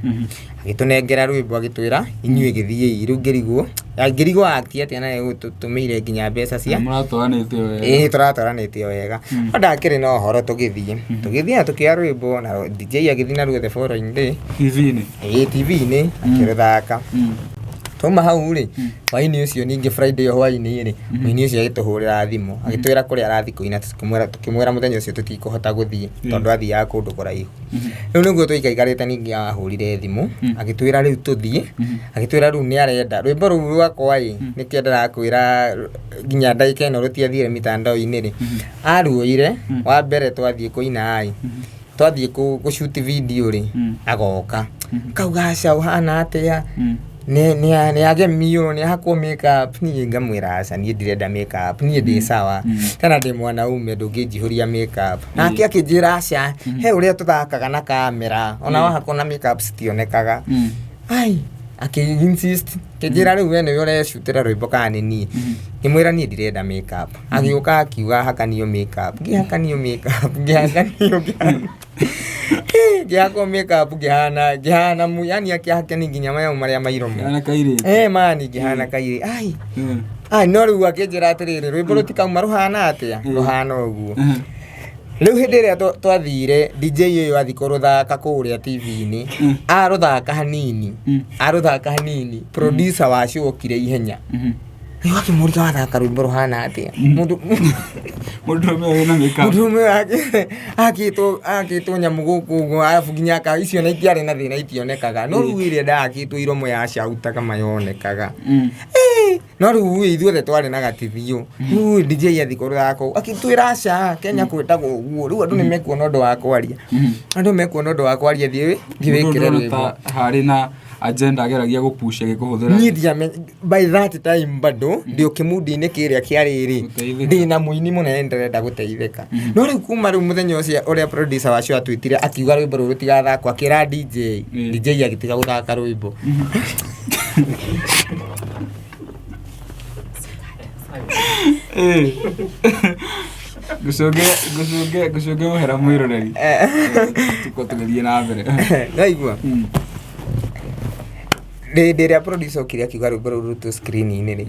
Agĩtũnengera rwĩmbo agĩtwĩra inyuĩ gĩthiĩi. Rĩu ngĩrigwo, ngĩrigwo act atĩa na nĩegũtũtũmĩire nginya mbeca cia Mũratwaranĩte o wega. Ĩĩ tũratwaranĩte o wega. No ndakĩrĩ na ũhoro tũgĩthiĩ. Tũgĩthiĩ na tũkĩoya rwĩmbo na DJ agĩthiĩ naruo the following day. TV-inĩ. Ĩĩ TV-inĩ akĩrũthaka. Twauma hau rĩ, hwainĩ ũcio ningĩ Friday ĩyo hwainĩ rĩ, mũini ũcio agĩtũhũrĩra thimũ agĩtwĩra kũrĩa arathiĩ kũina tũkĩmwĩra mũthenya ũcio tũtikũhota gũthiĩ tondũ athiaga kũndũ kũraihu. Rĩu nĩguo tũikarĩte ningĩ ahũrire thimũ agĩtwĩra rĩu tũthiĩ, agĩtwĩra rĩu nĩ arenda rwĩmbo rũu rwakwa ĩ, nĩkĩo ndĩrakwĩra nginya ndagĩka ĩno rũtiathire mitandao-inĩ rĩ, aruoire wa mbere twathiĩ kũina ĩ, twathiĩ gũ shoot video rĩ, agoka akauga aca ũhana atĩa, nĩ agemio nĩ ahakwo makeup, niĩ ngamwĩra aca niĩ ndirenda makeup, niĩ ndĩ sawa, tena ndĩ mwanaume ndũngĩnjihũria makeup. Nake akĩnjĩra aca, he ũrĩa tũthakaga na kamera, ona wahakwo na makeup citionekaga. Ai, akĩ insist, akĩnjĩra rĩu we nĩwe ũrecutĩra rwĩmbo kana nĩ niĩ. Ngĩmwĩra niĩ ndirenda makeup. Agĩũka akiuga hakanio makeup, ngĩhakanio makeup, ngĩhakanio ngĩhakwo makeup ngĩhana ngĩhana mu yani akĩhakani nginya maya marĩa mairomo. Ngĩhana kairĩtu. Eh mani ngĩhana kairĩtu. Ai. Ai no rĩu akĩnjĩra atĩrĩrĩ rwĩmbo rũtikauma rũhana atĩa? Rũhana ũguo. Rĩu hĩndĩ ĩrĩa twathire DJ ũyũ athiĩ kũrũthaka kũrĩa TV-inĩ, arũthaka hanini, arũthaka hanini, producer wa show okire ihenya. Rĩu akĩmũria wathaka rwĩmbo rũhana atĩa? Mũndũ Mũndũrũme ũyũ wĩna makeup. Mũndũrũme ũyũ akĩtwo nyamũ gũkũ ũguo arabu nginya icio na itiarĩ na thĩna itionekaga. No rĩu ĩrĩa ndakĩtwo iromo yacautaga ma yonekaga. No rĩu ĩ ithuothe twarĩ na gatithio. Rĩu DJ athiĩ kũrũthaka kũu akĩtwĩra aca Kenya kwĩtagwo ũguo. Rĩu andũ nĩ mekuona ũndũ wa kwaria. Andũ mekuona ũndũ wa kwaria thiĩ Mũndũ wĩkĩre ndona rwĩmbo. ta harĩ na agenda ageragia gũpush agĩkũhũthĩra. Niĩ ndiame by that time bado ndĩ o kĩmundi-inĩ kĩrĩa kĩa rĩrĩ Gũteithĩka. ndĩ na mũini mũnene ndĩrenda gũteithĩka. No rĩu kuma rĩu mũthenya ũcio ũrĩa producer wacio atwĩtire akiuga rwĩmbo rũu rũtigathakwo akĩra DJ, DJ agĩtiga gũthaka rwĩmbo. Ngũcũnge ngũcũnge ngũcũnge mũhera mwĩroreri. Tuko tũgĩthiĩ na mbere. Naigua? Hĩndĩ ĩrĩa producer okire akiuga rwĩmbo rũu rũrutwo screen-inĩ rĩ,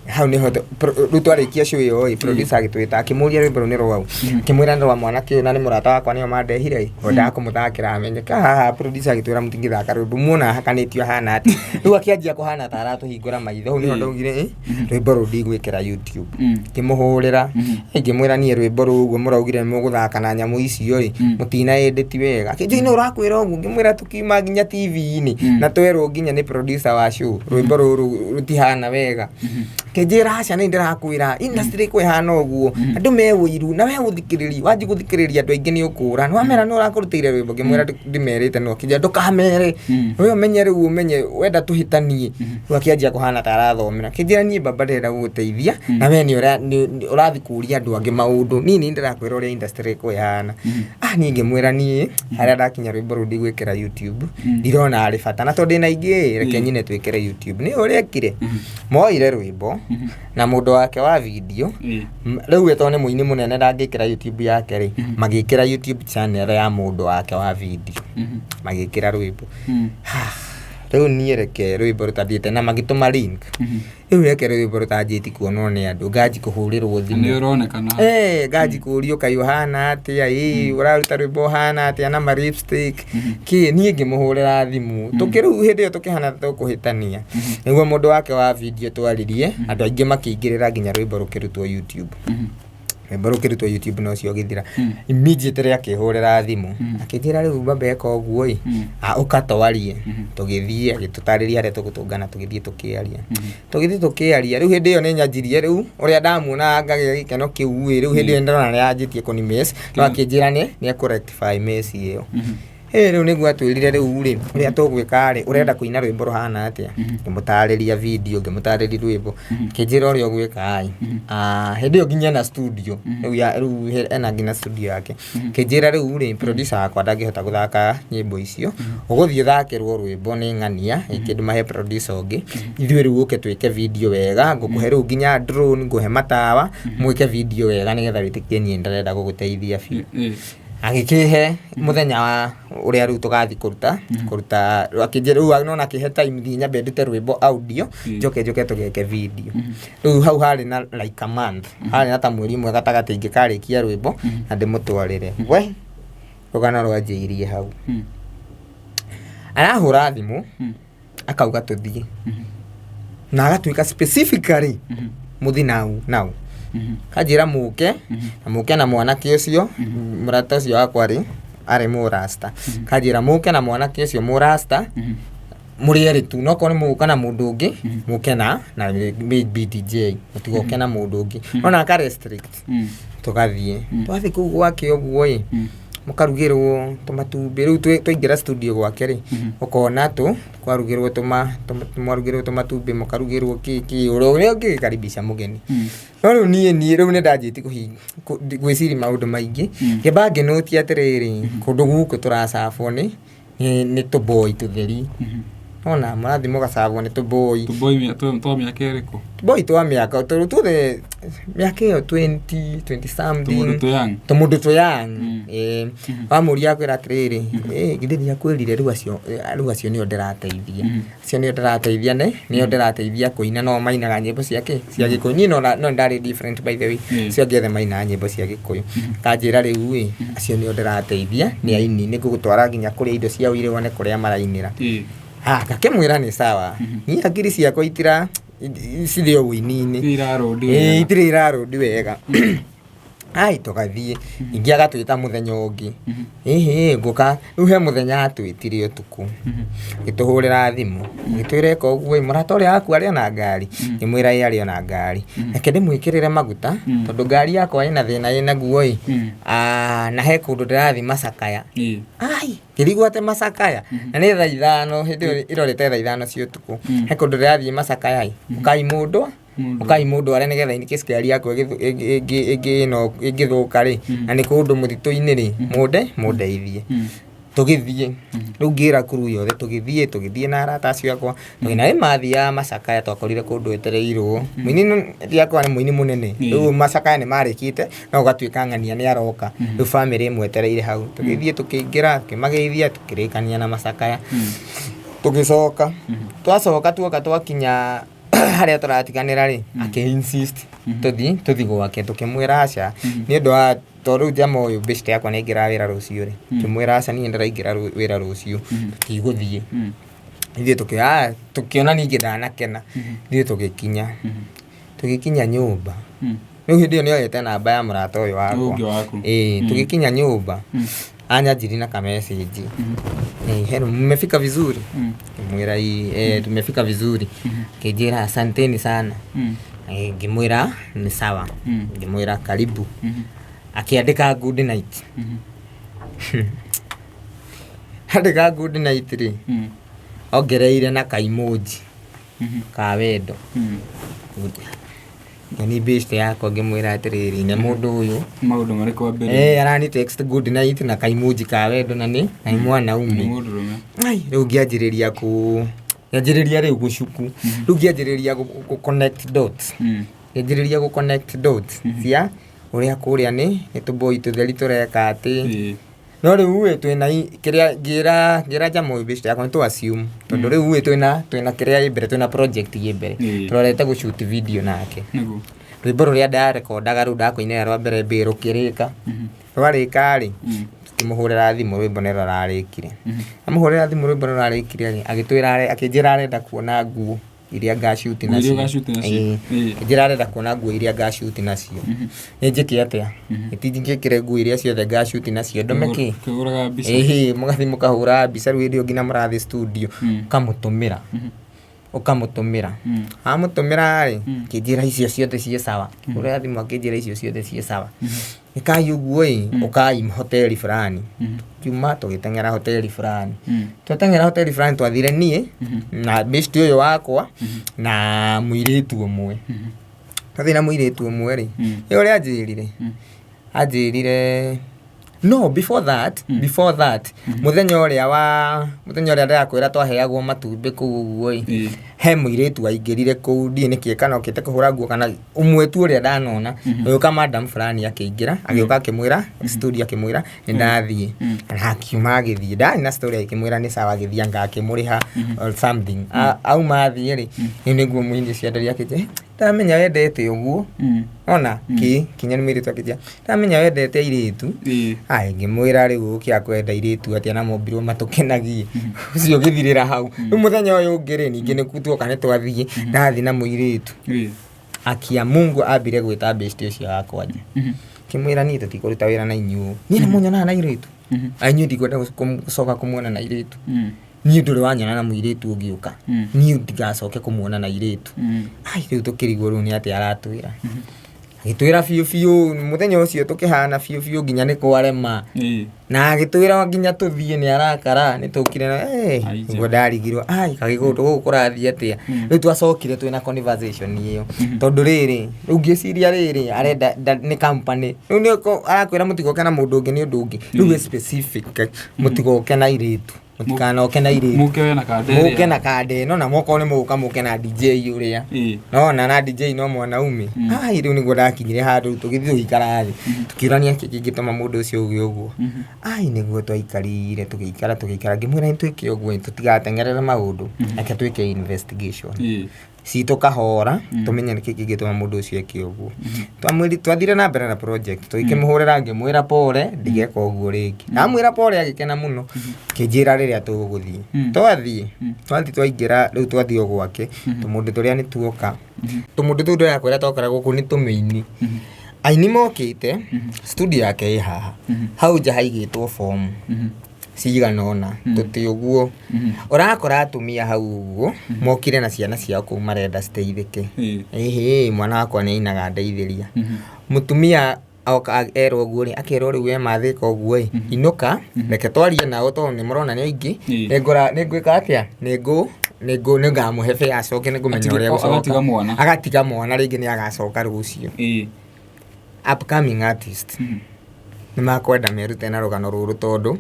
hau nĩho rĩu twarĩkia show ĩyo ĩ, producer agĩtwĩta akĩmũria rwĩmbo rũu nĩ rwaũ, akĩmwĩra nĩ rwa mwanake ũyũ na nĩ mũrata wakwa nĩo mandehire ĩ, wendaga kũmũthakĩra amenyeke. Haha producer agĩtwĩra mũtingĩthaka rwĩmbo muona hakanĩtio ahana atĩa. Rĩu akĩanjia kũhana ta aratũhingũra maitho, hau nĩho ndaugire ĩ, rwĩmbo rũu ndigwĩkĩra YouTube. Ngĩmũhũrĩra, ngĩmwĩra niĩ rwĩmbo rũu ũguo mũraugire nĩ mũgũthaka na nyamũ icio ĩ, mũtina edit wega. Akĩnjĩra nĩ ũrakwĩra ũguo, ngĩmwĩra tũkiuma nginya TV-inĩ na twerwo nginya nĩ producer wa show rwĩmbo rũrũ rũtihana wega. Akĩnjĩra aca nĩ ndĩrakwĩra industry ĩko ĩhana ũguo, andũ me ũiru na we gũthikĩrĩria, wanjia gũthikĩrĩria andũ aingĩ nĩ ũkũra. Nĩ wamera nĩ ũrakũrutĩire rwĩmbo, ngĩmwĩra ndĩmerĩte no, akĩnjĩra ndũkamere, we ũmenye rĩu ũmenye wenda tũhĩtanie. Rĩu akĩanjia kũhana ta arathomera, akĩnjĩra niĩ baba ndĩrenda gũgũteithia na we nĩ ũrathiĩ kũria andũ angĩ maũndũ, niĩ nĩ ndĩrakwĩra ũrĩa industry ĩko ĩhana. Ah niĩ ngĩmwĩra niĩ harĩa ndakinya rwĩmbo rũu ndigwĩkĩra YouTube, ndirona arĩ bata na tondũ ndĩna ingĩ ĩ, reke Reke nyine twĩkĩre YouTube. Nĩ ũrĩa ekire, moire rwĩmbo na mũndũ wake wa video. Rĩu we tondũ nĩ mũini mũnene ndangĩkĩra YouTube yake rĩ, magĩkĩra YouTube channel ya mũndũ wake wa video, magĩkĩra rwĩmbo. Rĩu niĩ reke rwĩmbo rũtathiĩte na magĩtũma link. Rĩu reke rwĩmbo rũtanjĩti kuonwo nĩ andũ, nganji kũhũrĩrwo Nĩ thimũ. ũronekana. Eh, nganji kũũrio kaĩ ũhana atĩa, ĩ ũraruta rwĩmbo ũhana atĩa na ma lipstick kĩ. Niĩ ngĩmũhũrĩra thimũ, tũkĩrĩu hĩndĩ ĩyo tũkĩhana ta tũkũhĩtania, nĩguo mũndũ wake wa video twaririe, andũ aingĩ makĩingĩrĩra nginya rwĩmbo rũkĩrutwo YouTube. Rwĩmbo rũkĩrutwo YouTube na ũcio ũgĩthira. Immediately akĩhũrĩra thimũ, akĩnjĩra rĩu baba eka ũguo ĩ, ũka twarie. Tũgĩthiĩ, agĩtũtarĩria harĩa tũgũtũngana, tũgĩthiĩ tũkĩaria. Tũgĩthiĩ tũkĩaria, rĩu hĩndĩ ĩyo nĩ nyanjirie rĩu ũrĩa ndamuonaga ngagĩa gĩkeno kĩu ĩ, rĩu hĩndĩ ĩyo ndĩrona nĩ yanjĩtie kũni miss, no akĩnjĩra nĩ ekũ rectify mess ĩyo. Ĩ rĩu nĩguo atwĩrire rĩu rĩ, ũrĩa tũgwĩka rĩ, ũrenda kũina rwĩmbo rũhana atĩa? Ngĩmũtarĩria video, ngĩmũtarĩria rwĩmbo, akĩnjĩra ũrĩa ũgwĩka ĩ, hĩndĩ ĩyo nginya ena studio, rĩu ya rĩu ena nginya studio yake. Akĩnjĩra rĩu rĩ, producer wakwa ndangĩhota gũthaka nyĩmbo icio, ũgũthiĩ ũthakĩrwo rwĩmbo nĩ ng'ania, kĩndũ mahe producer ũngĩ, ithuĩ rĩu ũke twĩke video wega, ngũkũhe rĩu nginya drone, ngũhe matawa, mwĩke video wega nĩgetha wĩtĩkie niĩ ndĩrenda gũgũteithia biũ. Agĩkĩhe mũthenya wa ũrĩa rĩu tũgathiĩ kũruta, akĩnjĩra rĩu nona akĩhe time thiĩ nyambe ndute rwĩmbo audio, njoke tũgeke video. Rĩu hau harĩ na like a month, harĩ na ta mweri ũmwe gatagatĩ ingĩkarĩkia rwĩmbo na ndĩmũtwarĩre. We rũgano rwanjĩirie hau. Arahũra thimũ, akauga tũthiĩ, na agatuĩka specifically mũthi nau nau, kanjĩra mũke na mũke na mwanake ũcio, mũrata ũcio wakwa rĩ arĩ mũrasta, kanjĩra mũke na mwanake ũcio mũrasta mũrĩ erĩ tu, no korwo nĩ mũgũka na mũndũ ũngĩ, mũke na maybe DJ, mũtigoke na mũndũ ũngĩ, nona aka restrict. Tũgathiĩ, twathiĩ kũu gwake ũguo ĩ, mũkarugĩrwo tũmatumbĩ. Rĩu twaingĩra studio gwake rĩ, ũkona tũ kwarugĩrwo tũma mwarugĩrwo tũmatumbĩ, mũkarugĩrwo kĩ kĩ, ũrĩa ũngĩgĩkaribisha mũgeni. No rĩu niĩ rĩu nĩ ndanjĩtie gwĩciria maũndũ maingĩ, ngĩamba ngĩnũtia atĩrĩrĩ, kũndũ gũkũ tũracabwo nĩ tũboi tũtheri, nona mũrathiĩ mũgacabwo nĩ tũboi. Tũboi twa mĩaka ĩrĩkũ? Tũboi twa mĩaka tũrĩ tuothe mĩaka ĩyo 20 20 something. Tũmũndũ tũyang. Tũmũndũ tũyang. Ĩĩ, wamũria akwĩra atĩrĩrĩ, ĩ githĩ ndiakwĩrire rĩu acio nĩo ndĩrateithia, acio nĩo ndĩrateithia, nĩo ndĩrateithia kũina, no mainaga nyĩmbo cia kĩ cia Gĩkũyũ. Niĩ no ndarĩ different by the way. Acio angĩ othe mainaga nyĩmbo cia Gĩkũyũ. Kanjĩra rĩu ĩ, acio nĩo ndĩrateithia, nĩ aini, nĩ ngũgũtwara nginya kũrĩa indo ciao irĩ wone kũrĩa marainĩra. Ngakĩmwĩra nĩ sawa. Niĩ hakiri ciakwa itira cirĩ o ũini-inĩ. Irarũndi Ĩĩ, wega. itirĩ irarũndi wega. Ai, tũgathiĩ ningĩ agatwĩta mũthenya ũngĩ, ĩhĩ ngũka rĩu. He mũthenya atwĩtire ũtukũ, gĩtũhũrĩra thimũ, gĩtwĩra ĩka ũguo ĩ, mũrata ũrĩa waku arĩ ona ngari? Ngĩmwĩra ĩ, arĩ ona ngari, reke ndĩmwĩkĩrĩre maguta tondũ ngari yakwa ĩna thĩna ĩnaguo ĩ. Na he kũndũ ndĩrathiĩ Macakaya. Ai, ngĩrigwo atĩ Macakaya na nĩ thaa 5 hĩndĩ ĩyo, ĩrorete thaa 5 cia ũtukũ. He kũndũ ndĩrathiĩ Macakaya ĩ, ũkai mũndũ. Mũndũ. Ũkai mũndũ arĩa nĩgetha in case ngari yakwa ĩngĩ ĩno ĩngĩthũka rĩ, na nĩ kũndũ mũtitũ-inĩ rĩ, mũndeithie. Tũgĩthiĩ rĩu, ngĩra crew yothe, tũgĩthiĩ na arata acio akwa, tũgĩthiĩ na mathiaga Macakaya. Twakorire kũndũ etereirwo mũini ndiakwa nĩ mũini mũnene. Rĩu Macakaya nĩ marĩkĩte no gũgatuĩka ng'ania nĩ aroka, rĩu bamĩrĩ ĩmwetereire hau. Tũgĩthiĩ, tũkĩingĩra, tũkĩmageithia, tũkĩrĩkania na Macakaya, tũgĩcoka. Twacoka tuoka twakinya harĩa tũratiganĩra rĩ, akĩ insist tũthi gwake. Tũkĩmwĩra aca, nĩ ũndũ wa tondũ rĩu jama ũyũ bĩcite yakwa nĩ aingĩraga wĩra rũciũ rĩ, ngĩmwĩra aca, niĩ ndĩraingĩra wĩra rũciũ, tũtigũthiĩ ithuĩ. Tũkĩona ningĩ ndanakena. Ithuĩ tũgĩkinya nyũmba. Rĩu hĩndĩ ĩyo nĩoyete namba ya mũrata ũyũ wakwa. Ũngĩ waku. Ĩĩ, tũgĩkinya nyũmba, anyanjiri na kamessage, "Hello, mmefika vizuri?" Ngĩmwĩra ĩ, tumefika vizuri. Akĩnjĩra asanteni sana. Ngĩmwĩra nĩ sawa. Ngĩmwĩra karibu. Akĩandĩka good night. Andĩka good night rĩ, ongereire na kaimoji ka wendo. Ni best yakwa, ngĩmwĩra atĩrĩrĩ, nĩ mũndũ ũyũ Maũndũ marĩkũ wambĩrĩria? Arani text good night na kaimoji ka wendo, na nĩ mwanaume. Nĩ mũndũrũme. Ai, rĩu ngĩanjĩrĩria ku Ngĩanjĩrĩria rĩu gũcuku, rĩu ngĩanjĩrĩria gũ connect dots. Ngĩanjĩrĩria gũ connect dots cia ũrĩa kũrĩa nĩ tũboi tũtheri tũreka atĩ. No rĩu ĩ twĩna kĩrĩa ngĩra njama ũyũ best yakwa nĩ tũ assume tondũ rĩu ĩ twĩna kĩrĩa ĩ mbere, twĩna project ĩ mbere. Tũrorete gũ shoot video nake. Rwĩmbo rũrĩa ndarekondaga rũu ndakũinĩra rwa mbere mbĩ rũkĩrĩka. Rwarĩka rĩ, tũkĩmũhũrĩra thimũ rwĩmbo nĩ rũrarĩkire. Amũhũrĩra thimũ rwĩmbo nĩ rũrarĩkire rĩ, agĩtwĩra akĩnjĩra arenda kuona nguo iria ngacuti Nguo iria nacio. ũgacuti nacio. Ĩĩ. Akĩnjĩra arenda kuona nguo iria ngacuti nacio. Nĩ njĩke atĩa? Ĩti njĩkĩre nguo iria ciothe ngacuti nacio ndũme kĩ? Kĩhũraga mbica. Ĩhĩ, mũgathiĩ mũkahũra mbica rĩu hĩndĩ ĩyo nginya mũrathiĩ studio, ũkamũtũmĩra. Ũkamũtũmĩra. Wamũtũmĩra rĩ, akĩnjĩra icio ciothe ciĩ sawa. Akĩhũrĩra thimũ akĩnjĩra icio ciothe ciĩ sawa. Ĩkai ũguo ĩ, ũkai hoteli fulani. Kiuma tũgĩteng'era hoteli fulani. Twateng'era hoteli fulani twathire niĩ na best ũyũ wakwa na mũirĩtu ũmwe. Twathiĩ na mũirĩtu ũmwe rĩ, ĩ ũrĩa anjĩrire, anjĩrire no before that, before that, mũthenya ũrĩa wa mũthenya ũrĩa ndĩrakwĩra twaheagwo matumbĩ kũu ũguo ĩ, he mũirĩtu waingĩrire kũu ndiũĩ nĩkĩ kana okĩte kũhũra nguo kana ũmwe tu ũrĩa ndanona, agĩũka madam fulani akĩingĩra, agĩũka akĩmwĩra studio akĩmwĩra nĩ ndathiĩ, na akiuma agĩthiĩ, ndarĩ na story akĩmwĩra nĩ sawa agĩthiĩ anga akĩmũrĩha or something. Auma athiĩ rĩ, rĩu nĩguo mũini ũcio andaria akĩnjĩra, ndamenya wendete ũguo, ona kĩ kinya nĩ mũirĩtu akĩnjĩra ndamenya wendete airĩtu. Ai ngĩmwĩra rĩu ũkĩaga kwenda airĩtu atĩa na mombirwo matũkenagie, ũcio ũgĩthirĩra hau. Rĩu mũthenya ũyũ ũngĩ rĩ, ningĩ nĩ tuoka nĩ twathiĩ, ndathiĩ na mũirĩtu. Akia Mungu ambire gwĩta best ũcio wakwa nja. Ngĩmwĩra niĩ tũtikũruta wĩra na inyuĩ. Niĩ nĩ mũnyonaga na airĩtu? Ai niĩ ndikwenda gũcoka kũmuona na airĩtu. Niĩ ndũrĩ wanyona na mũirĩtu ũngĩũka. Niĩ ndigacoke kũmuona na airĩtu. Ai rĩu tũkĩrigwo rĩu nĩ atĩa aratwĩra. Agĩtwĩra biũ biũ mũthenya ũcio tũkĩhana biũ biũ nginya nĩ kwarema. Na agĩtwĩra nginya tũthiĩ nĩ arakara nĩ tũkire na Aija. nĩguo ndarigirwo ai kagĩkũndũ gũkũ kũrathiĩ atĩa. Rĩu twacokire twĩna conversation ĩyo tondũ rĩrĩ rĩu ngĩciria rĩrĩ arenda nĩ company rĩu nĩ arakwĩra mũtigoke na mũndũ ũngĩ nĩ ũndũ ũngĩ rĩu wĩ specific mũtigoke na airĩtu, mũtikanoke na airĩtu, Mũke we na kanda ĩrĩa. mũke na kanda ĩno na mokorwo nĩ mũgũka mũke na DJ ũrĩa. Nona na DJ no mwanaume. Ai rĩu nĩguo ndakinyire handũ rĩu tũgĩthiĩ tũgĩikara thĩ tũkĩũrania kĩ kĩngĩtũma mũndũ ũcio auge ũguo. Ai nĩguo twaikarire tũgĩikara tũgĩikara ngĩmwĩra nĩ twĩke ũguo tũtigateng'erere maũndũ, reke twĩke investigation citũ kahora tũmenye nĩkĩ kĩngĩtũma mũndũ ũcio eke ũguo. Twathire na mbere na project tũgĩkĩmũhũrĩra ngĩmwĩra pole ndigeka ũguo rĩngĩ. Ndamwĩra pole agĩkena mũno akĩnjĩra rĩrĩa tũgũthiĩ. Twathiĩ twaingĩra rĩu twathiĩ o gwake tũmũndũ tũrĩa nĩ tuoka, tũmũndũ tũu ndĩrakwĩra twakoragwo kũu nĩ tũmĩini. Aini mokĩte studio yake ĩ haha, hau nja haigĩtwo bomu cigana ũna tũtĩ ũguo. Ũrakora atumia hau ũguo mokire na ciana ciao kũu marenda citeithĩke. Ĩhĩ mwana wakwa nĩ ainaga ndeithĩria. Mũtumia oka erwo ũguo rĩ, akerwo rĩu we mathĩka ũguo ĩ, inũka reke twarie nao tondũ nĩ mũrona nĩ aingĩ, nĩngwĩka atĩa, nĩngamũhe fare acoke nĩngũmenya ũrĩa Agatiga egũcoka. mwana. Agatiga mwana rĩngĩ nĩ agacoka rũciũ. Upcoming artist nĩ makwenda merute na rũgano rũrũ tondũ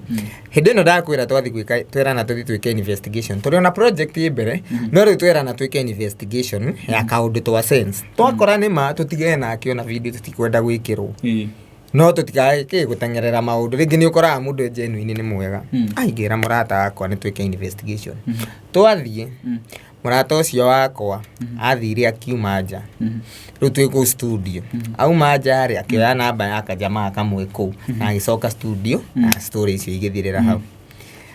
hĩndĩ ĩno ndakwĩra twathiĩ gwĩka twerana tũthiĩ twĩke investigation tũrĩ ona project ĩ mbere no rĩu twerana twĩke investigation ya kaũndũ twa sense twakora nĩ ma tũtigane nake ona video tũtikwenda gwĩkĩrwo no tũtikae gũteng'erera maũndũ rĩngĩ nĩ ũkoraga mũndũ e genuine nĩ mwega. Ai ngĩra mũrata wakwa nĩ twĩke investigation. Twathiĩ mũrata ũcio wakwa athire akiuma nja, rĩu twĩ kũu studio, auma nja rĩ akĩoya namba ya kajamaa kamwe kũu na agĩcoka studio na story icio igĩthirĩra hau.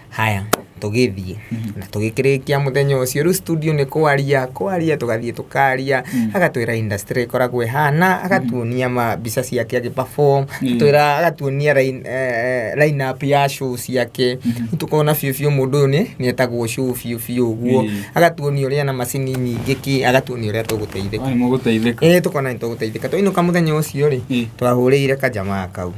Haya tũgĩthiĩ na tũgĩkĩrĩkia mũthenya ũcio rĩu studio nĩ kwaria kwaria tũgathiĩ tũkaria, agatwĩra industry ĩkoragwo ĩhana, agatuonia mbica ciake agĩ perform, agatwĩra agatuonia line up ya show ciake, rĩu tũkona biũ biũ mũndũ ũyũ nĩ etagwo show biũ biũ ũguo, agatuonia ũrĩa ena macini nyingĩ kĩ, agatuonia ũrĩa tũgũteithĩka. Nĩ mũgũteithĩka. Ĩĩ tũkona nĩ tũgũteithĩka. Twainũka mũthenya ũcio rĩ, twahũrĩire kajamaa kau,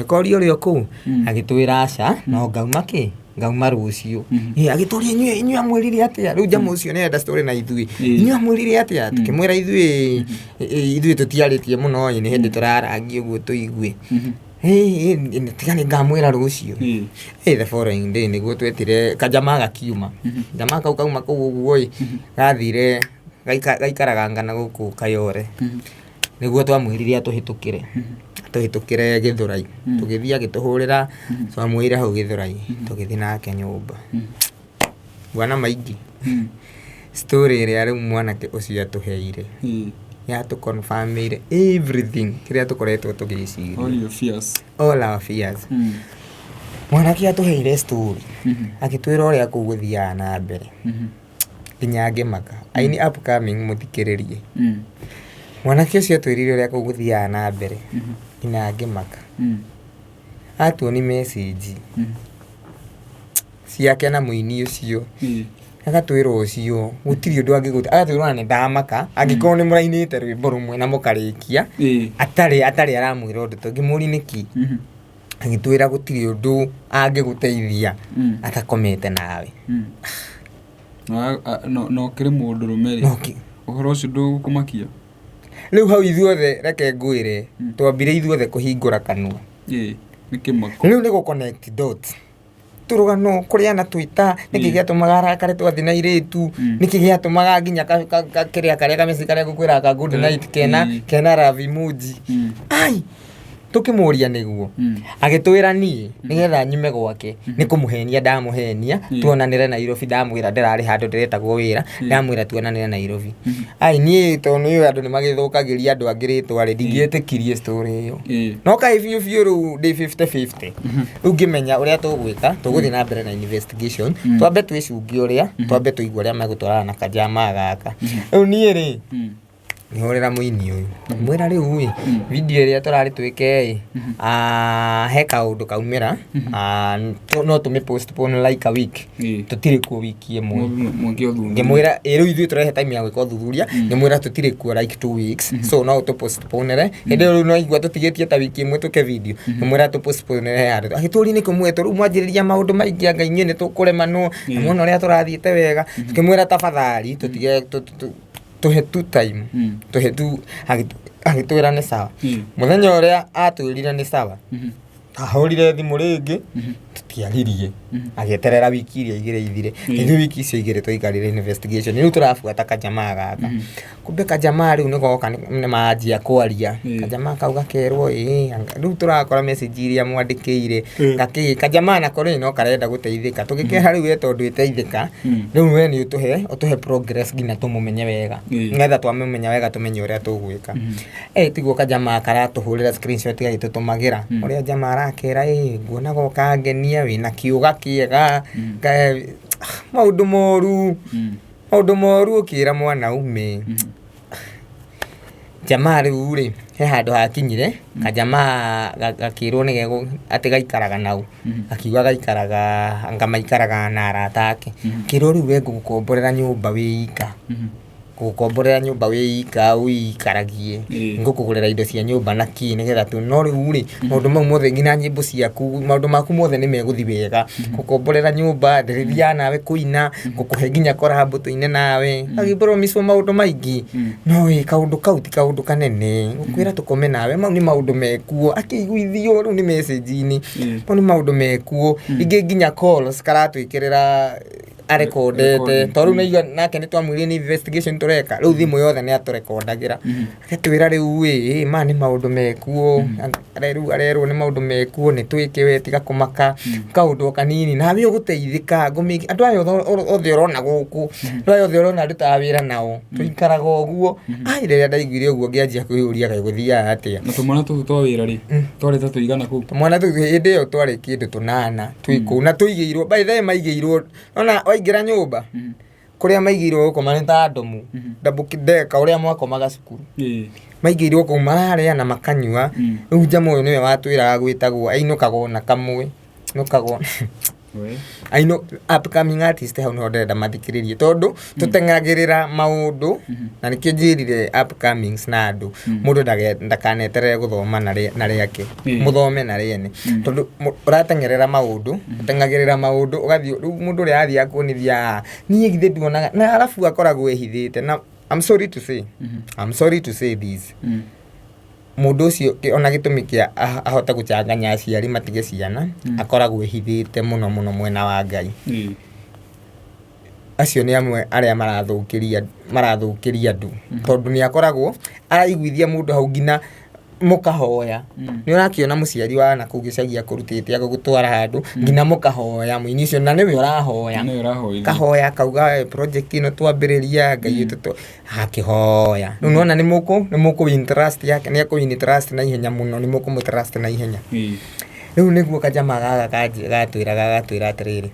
koria ũrĩa kũu, agĩtwĩra aca no ngauma kĩ ngauma rũciũ. Ĩ agĩtũria inyuĩ amwĩrire atĩa, rĩu jamaa ũcio nĩ arenda story na ithuĩ, inyuĩ amwĩrire atĩa, tũkĩmwĩra ithuĩ ithuĩ tũtiarĩtie mũno ĩ nĩ hĩndĩ tũrarangia ũguo tũigue. "Ĩ, ĩ, tiga nĩ ngamwĩra rũciũ." Ĩ, the following day nĩguo twetire kajamaa gakiuma. Jamaa kau kauma kũu ũguo ĩ, gathire gaikaraga ngana gũkũ Kayore. Nĩguo twamwĩrire atũhĩtũkĩre, atũhĩtũkĩre Gĩthũrai. Tũgĩthiĩ agĩtũhũrĩra, twamwĩrire hau Gĩthũrai, tũgĩthiĩ nake nyũmba. Bwana Maingĩ, story ĩrĩa rĩu mwanake ũcio atũheire yatũconfirmĩire everything kĩrĩa tũkoretwo tũgĩciria. All your fears. All our fears. Mwanake atũheire story, agĩtwĩra ũrĩa kũu gũthiaga na mbere, nginya ngĩmaka. Aini upcoming, mũthikĩrĩrie. Mwanake ũcio atwĩrire ũrĩa kũu gũthiaga na mbere, nginya ngĩmaka. Atuoni message ciake na mũini ũcio, agatwĩra ũcio gũtirĩ ũndũ angĩgũte, agatwĩra ona nĩ ndamaka angĩkorwo nĩ mũrainĩte rwĩmbo rũmwe na mũkarĩkia, atarĩ aramwĩra ũndũ. Tũngĩmũri nĩkĩ, agĩtwĩra gũtirĩ ũndũ angĩgũteithia atakomete nawe. No kĩrĩ mũndũ rũme rĩ, No ũhoro ũcio ndũgũkũmakia? Rĩu hau ithuothe, reke ngwĩre, twambire ithuothe kũhingũra kanua. Ĩ, nĩ kĩmako. Rĩu nĩ gũ connect dots tũrũgano kũrĩa na twĩta nĩkĩ gĩatũmaga arakare twathiĩ na irĩtu, nĩkĩ gĩatũmaga nginya kĩrĩa karĩa kameci karĩa ngũkwĩraga ka good night kena kena love emoji. Ai, tũkĩmũria nĩguo, agĩtwĩra niĩ nĩgetha nyume gwake nĩ kũmũhenia ndamũhenia, tuonanĩre Nairobi. Ndamwĩra ndĩrarĩ handũ ndĩretagwo wĩra, ndamwĩra tuonanĩre Nairobi. Ai, niĩ tondũ nĩ andũ nĩ magĩthũkagĩria andũ angĩ rĩtwa rĩ, ndingĩetĩkirie story ĩyo. No kaĩ biũ biũ rĩu ndĩ 50-50. Rĩu ngĩmenya ũrĩa tũgwĩka, tũgũthiĩ na mbere na investigation, twambe twĩcungie ũrĩa twambe tũigue ũrĩa megũtwarana na kajamaa gaka. Rĩu niĩ rĩ, ngĩhũrĩra mũini ũyũ, mwĩra rĩu ĩ, video ĩrĩa tũrarĩ twĩke ĩ, ah, he kaũndũ kaumĩra, ah, no tũmĩ postpone like a week. Tũtirĩ kuo wiki ĩmwe. Mwĩke ũthuthuria. Ngĩmwĩra ĩ, rĩu ithuĩ tũrehe time ya gwĩka ũthuthuria. Ngĩmwĩra tũtirĩ kuo like 2 weeks, so no tũ postponere. Hĩndĩ ĩyo rĩu no igua tũtigĩtie ta wiki ĩmwe tũke video. Ngĩmwĩra tũ postponere he handũ. Agĩtũria nĩkĩ mwetwo rĩu mwanjĩrĩria maũndũ maingĩ, anga inyuĩ nĩ tũkũremanwo na muona ũrĩa tũrathiĩte wega. Tũkĩmwĩra tafadhali tũtige tũhe tu time, tũhe tu. Agĩtwĩra nĩ sawa. Mũthenya ũrĩa atwĩrire nĩ sawa, ahũrire thimũ rĩngĩ, tũtiaririe. Agĩeterera wiki iria igĩrĩ ithire. Ithuĩ wiki icio igĩrĩ twaikarire investigation, rĩu tũrabuata kajamaa gaka. Kumbe kajamaa rĩu nĩgoka nĩ manjia kwaria. Kajamaa kau gakerwo ĩĩ, rĩu tũrakora message iria mwandĩkĩire gakĩ. Kajamaa nako rĩ, no karenda gũteithĩka. Tũgĩkera rĩu we tondũ ĩteithĩka, rĩu we nĩ ũtũhe progress nginya tũmũmenye wega, nĩgetha twamũmenya wega tũmenye ũrĩa tũgwĩka. Eh, tiguo kajamaa karatũhũrĩra screenshot gagĩtũtũmagĩra ũrĩa jamaa arakera, ĩ nguonaga ũkangenia wĩna kĩũga kĩega, maũndũ moru, maũndũ moru ũkĩra mwanaume. Jamaa rĩu rĩ, he handũ hakinyire kajamaa gakĩrwo nĩ gegũ atĩ gaikaraga nau, akiuga gaikaraga anga maikaraga na arata ake. Kĩrwo rĩu we ngũgũkomborera nyũmba wĩ ika, ngũgũkomborera nyũmba wĩ ika ũikaragie, ngũkũgũrĩra indo cia nyũmba na kĩ nĩgetha tu. No rĩu rĩ, maũndũ mau mothe nginya nyĩmbo ciaku, maũndũ maku mothe nĩ megũthiĩ wega. Gũkomborera nyũmba, ndĩrĩthiaga nawe kũina, ngũkũhe nginya collab tũine nawe. Agĩpromiswo maũndũ maingĩ, no ĩ kaũndũ kau ti kaũndũ kanene gũkwĩra tũkome nawe. Mau nĩ maũndũ mekuo akĩiguithio rĩu nĩ message-inĩ. Mau nĩ maũndũ mekuo ingĩ nginya calls karatwĩkĩrĩra arekondete. Recording. Tondũ rĩu naigua nake nĩ twamwĩrire nĩ investigation tũreka, rĩu thimũ yothe nĩ atũrekondagĩra. Agatwĩra rĩu ĩ, maya nĩ maũndũ mekuo. Rĩu arerwo nĩ maũndũ mekuo, nĩ twĩke, we tiga kũmaka, kaũndũ o kanini nawe ũgũteithĩka. Ngũmĩki andũ aya othe ũrona gũkũ, andũ aya othe ũrona ndutaga wĩra nao, tũikaraga ũguo. Ai, rĩrĩa ndaiguire ũguo ngĩanjia kwĩyũria kaĩ gũthiaga atĩa. Na tũmwana tũtũ twa wĩra rĩ, twarĩ ta tũigana kũu? Tũmwana tũu hĩndĩ ĩyo twarĩ kĩndũ tũnana twĩ kũu, na tũigĩirwo, by the way, maigĩirwo ona waingĩra nyũmba kũrĩa maigĩirwo gũkoma nĩ ta ndomu, double decker ũrĩa mwakomaga cukuru. Maigĩirwo kũu mararĩa na makanyua. Rĩu njama ũyũ nĩwe watwĩraga gwĩtagwo ainũkaga ona kamwe ainũkagwo. We. Aino upcoming artist, hau niho ndĩrenda mathikĩrĩrie tondũ tũteng'agĩrĩra maũndũ, na nĩkĩo njĩrire upcomings na andũ mũndũ ndakaneterere gũthoma na rĩake, mũthome na rĩene, tondũ ũrateng'erera maũndũ, ũteng'agĩrĩra maũndũ ũgathiĩ rĩu mũndũ ũrĩa athiĩ akuonithia, "Ah, niĩ githĩ nduonaga?" Na arabu akoragwo ehithĩte na I'm sorry to say, I'm sorry to say this. Mũndũ ũcio ona gĩtũmi kĩa ahote gũchanganya aciari matige ciana, akoragwo ehithĩte mũno mũno mwena wa Ngai. Acio nĩ amwe arĩa marathũkĩria andũ, tondũ nĩ akoragwo araiguithia mũndũ hau nginya mũkahoya. Nĩ ũrakĩona mũciari wa nakũu gĩcagi akũrutĩte agagũtwara handũ nginya mũkahoya mũini ũcio, na nĩwe ũrahoya. Nĩwe ũrahoithia. Kahoya akauga, "Eh, project ĩno twambĩrĩria Ngai ũtũtũ," akĩhoya. Rĩu nĩwona nĩ mũkũ win trust yake, nĩ ekũ win trust na ihenya mũno, nĩ mũkũmũ trust na ihenya. Rĩu nĩguo kajama gaka gatwĩraga atĩrĩrĩ,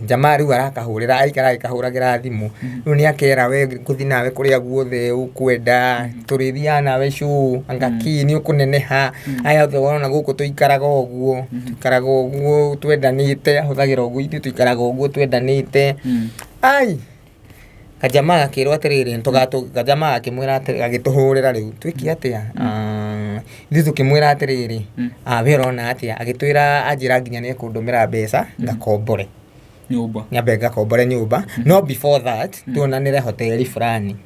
jamaa rĩu arakahũrĩra, aikara agĩkahũragĩra thimũ. Rĩu nĩ akera, "We ngũthiĩ nawe kũrĩa guothe ũkwenda, tũrĩthiaga nawe show, anga kĩ nĩ ũkũneneha, aya othe wona gũkũ tũikaraga ũguo, tũikaraga ũguo twendanĩte," ahũthagĩra ũguo, "ithuĩ tũikaraga ũguo twendanĩte." Ai, kajamaa gakĩrwo atĩrĩrĩ, kajamaa gakĩmwĩra atĩrĩ, gagĩtũhũrĩra, "Rĩu twĩke atĩa?" Ah, ithuĩ tũkĩmwĩra atĩrĩrĩ, "Ah, we ũrona atĩa?" Agĩtwĩra, anjĩra nginya nĩ ekũndũmĩra mbeca ngakombore nyũmba. Nyambe ngakombore nyũmba, no before that tuonanĩre hoteli fulani,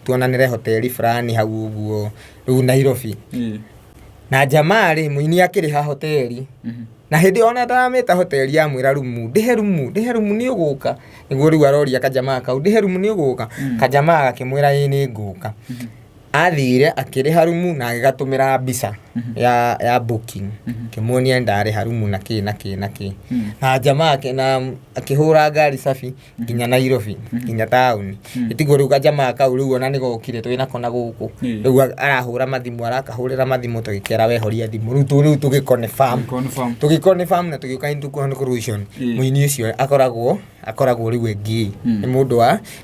tuonanĩre hoteli fulani hau ũguo rĩu Nairobi. Na jamaa rĩ, mũini akĩrĩha hoteli, na hĩndĩ ĩyo ona ndaramĩta hoteli, yamwĩra rumu, "Ndĩhe rumu, ndĩhe rumu, nĩ ũgũka." Nĩguo rĩu aroria kajamaa kau, "Ndĩhe rumu, nĩ ũgũka?" Kajamaa gakĩmwĩra, "Ĩĩ, nĩ ngũka." Athire akĩrĩha rumu na agĩgatũmĩra mbica ya booking, kĩmuonia ndarĩha rumu na kĩ na kĩ na kĩ. Na jamaa na akĩhũra ngari safi nginya Nairobi, nginya taũni. Ĩtiguo rĩu kajamaa kau rĩu ona nĩgokire twĩnako na gũkũ. Rĩu arahũra mathimũ, arakahũrĩra mathimũ, tũgĩkera, "Wehoria thimũ rĩu." Rĩu tũgĩconfirm. Confirm. Tũgĩconfirm na tũgĩũka into conclusion, mũini ũcio akoragwo rĩu ĩngĩ nĩ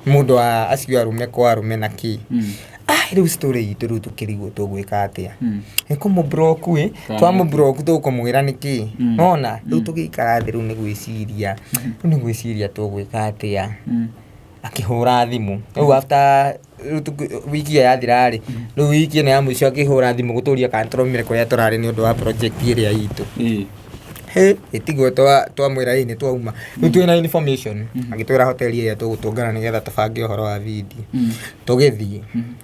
mũndũ wa acio arũme kwa arũme na kĩ. Ah, rĩu story itũ rĩu tũkĩrigwo tũgwĩka atĩa. Nĩ kũmũ-block ĩ? Kana Twamũ-block tũkũmwĩra nĩkĩ? Nona rĩu tũgĩikara thĩ, rĩu nĩ gwĩciria tũgwĩka atĩa. Akĩhũra thimũ rĩu after rĩu wiki ĩyo yathira rĩ, rĩu wiki ĩno ya mũico akĩhũra thimũ gũtũria kana tũraumire kũrĩa tũrarĩ nĩ ũndũ wa project ĩrĩa itũ. Hĩ, ĩtiguo twamwĩra ĩ nĩ twauma, rĩu twĩna information. Agĩtwĩra hoteli ĩrĩa tũgũtũngana nĩgetha tũbange ũhoro wa video. Tũgĩthiĩ,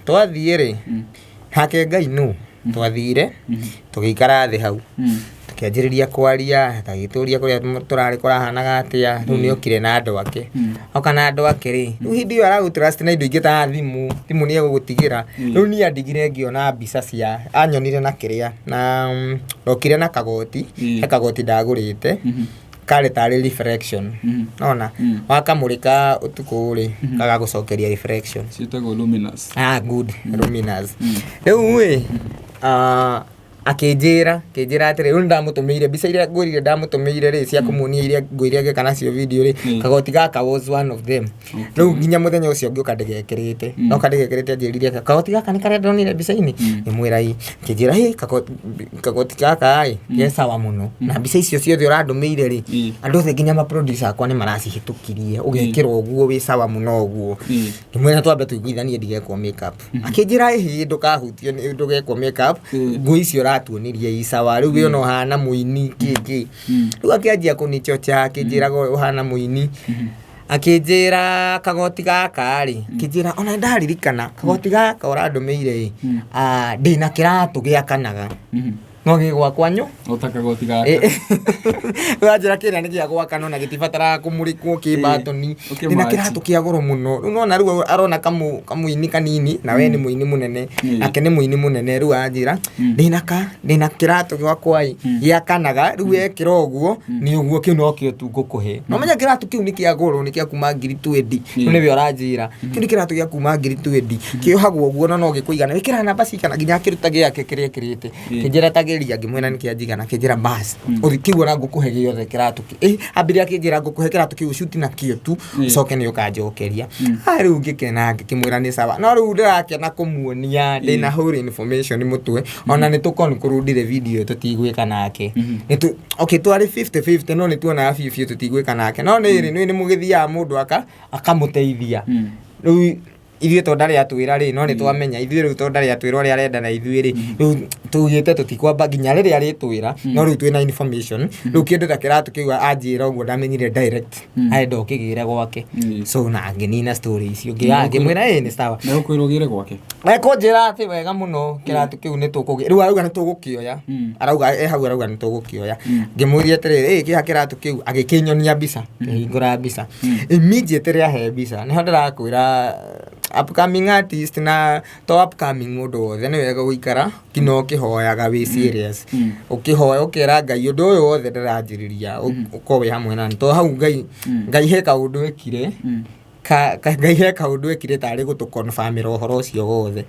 twathiĩ rĩ, hake Ngai nũ twathire, tũgĩikara thĩ hau, tũkĩanjĩrĩria kwaria, agĩtũria kũrĩa tũrarĩ kũrahanaga atĩa. Rĩu nĩ okire na andũ ake. Oka na andũ ake rĩ, rĩu hĩndĩ ĩyo aragũ-trust na indo ingĩ ta thimũ, thimũ nĩ egũgũtigĩra. Rĩu niĩ andigire ngĩona mbica cia anyonire na kĩrĩa na ndokire na kagoti. He kagoti ndagũrĩte karĩ tarĩ reflection, nona wakamũrĩka ũtukũ rĩ, gagagũcokeria reflection. Ciĩtagwo luminous. Ah, good, luminous. Rĩu ĩ, ah, akĩnjĩra atĩrĩ, rĩu nĩndamũtũmĩire mbica iria ngwĩrire ndamũtũmĩire rĩ, cia kũmuonia iria ngwĩrire ngĩka nacio video rĩ. Kagoti gaka was one of them. Rĩu nginya mũthenya ũcio ngĩũka ndĩgekĩrĩte, noka ndĩgekĩrĩte, anjĩrire, "Kagoti gaka nĩ karĩa ndonire mbica-inĩ?" Ngĩmwĩra ĩ. Akĩnjĩra, "Hĩ, kagoti gaka ĩ ge sawa mũno, na mbica icio ciothe ũrandũmĩire rĩ, andũ othe nginya ma producer akwa nĩ maracihĩtũkirie, ũgekĩra ũguo wĩ sawa mũno ũguo." Ngĩmwĩra twambe tũiguithanie ndigekwo makeup. Akĩnjĩra, "Ĩhĩ, ndũkahutio ndũgekwo makeup. Nguo icio ũratuonirie i sawa, rĩu we ona ũhana mũini kĩkĩ." Rĩu akĩanjia kũnichocha, akĩnjĩraga ũhana mũini, akĩnjĩra kagoti gaka rĩ, akĩnjĩra ona ndaririkana kagoti gaka ũrandũmĩire ĩ, ah, ndĩna kĩratũ gĩakanaga no gĩ gwakwa nyu. O ta kagoti gaka. Wanjĩra kĩrĩa nĩ gĩa gwakana na gĩtibataraga kũmũrĩkwo kĩ batoni. Ũkĩmatch. Ndĩna kĩratũ kĩa goro mũno. Rĩu nona rĩu arona kamũini kanini na we nĩ mũini mũnene. Nake nĩ mũini mũnene. Rĩu anjĩra, "Ndĩna kĩratũ gwakwa ĩ gĩakanaga, rĩu wekĩra ũguo nĩ ũguo, kĩu no kĩo tu ngũkũhe." No menya kĩratũ kĩu nĩ kĩa goro, nĩ kĩa kuma 20,000. Rĩu nĩwe ũranjĩra kĩu nĩ kĩratũ gĩa kuma 20,000, kĩohagwo ũguo na no gĩkũigana, wĩkĩra namba cigana? Nginya akĩruta gĩake kĩrĩa ekĩrĩte, kĩnjĩra, "Tagĩria." Ngĩmwĩra nĩ kĩanjigana. Kĩnjĩra, "Bas, ũthi kĩu ona ngũkũhe gĩothe kĩratũ ambire akĩnjĩra, "Ngũkũhe kĩratũ kĩu ũcuti nakĩo tu, ũcoke nĩ ũkanjokeria." Ah, rĩu ngĩkena, ngĩkĩmwĩra nĩ sawa, no rĩu ndĩrakena kũmuonia ndĩna whole information mũtwe, ona nĩ tũkonkurundire video tũtigwĩka nake. Okay, twarĩ 50-50, no nĩ tuonaga biũ biũ tũtigwĩka nake, no nĩ rĩ nĩ mũgĩthiaga mũndũ akamũteithia rĩu. Ithuĩ to ndarĩ atwĩra rĩ, no nĩ twamenya ithuĩ rĩu to ndarĩ atwĩra ũrĩa arenda na ithuĩ rĩ, rĩu tugĩte tũtikwamba nginya rĩrĩa arĩtwĩra, no rĩu twĩna information. Rĩu kĩndũ ta kĩratũ kĩu anjĩra ũguo ndamenyire direct arenda ũkĩgĩre gwake. So na ngĩnina story icio, ngĩmwĩra ĩ nĩ sawa. Na ũkwĩrwo ũgĩre gwake. Ekũnjĩra atĩ wega mũno kĩratũ kĩu nĩ tũkũgĩ rĩu arauga nĩ tũgũkĩoya. Arauga e hau arauga nĩ tũgũkĩoya. Ngĩmũria atĩrĩrĩ, ĩ kĩha kĩratũ kĩu? Agĩkĩnyonia mbica, kĩhingũra mbica. Immediately ahe mbica nĩho ndĩrakwĩra upcoming artist na to upcoming mũndũ wothe nĩ wega gũikara nginya ũkĩhoyaga wĩ serious. Ũkĩhoya ũkera Ngai ũndũ ũyũ wothe ndĩranjĩrĩria ũkorwo wĩ hamwe nani, to hau Ngai Ngai he kaũndũ ekire. Ngai he kaũndũ ekire tarĩ gũtũkonbamĩra ũhoro ũcio wothe.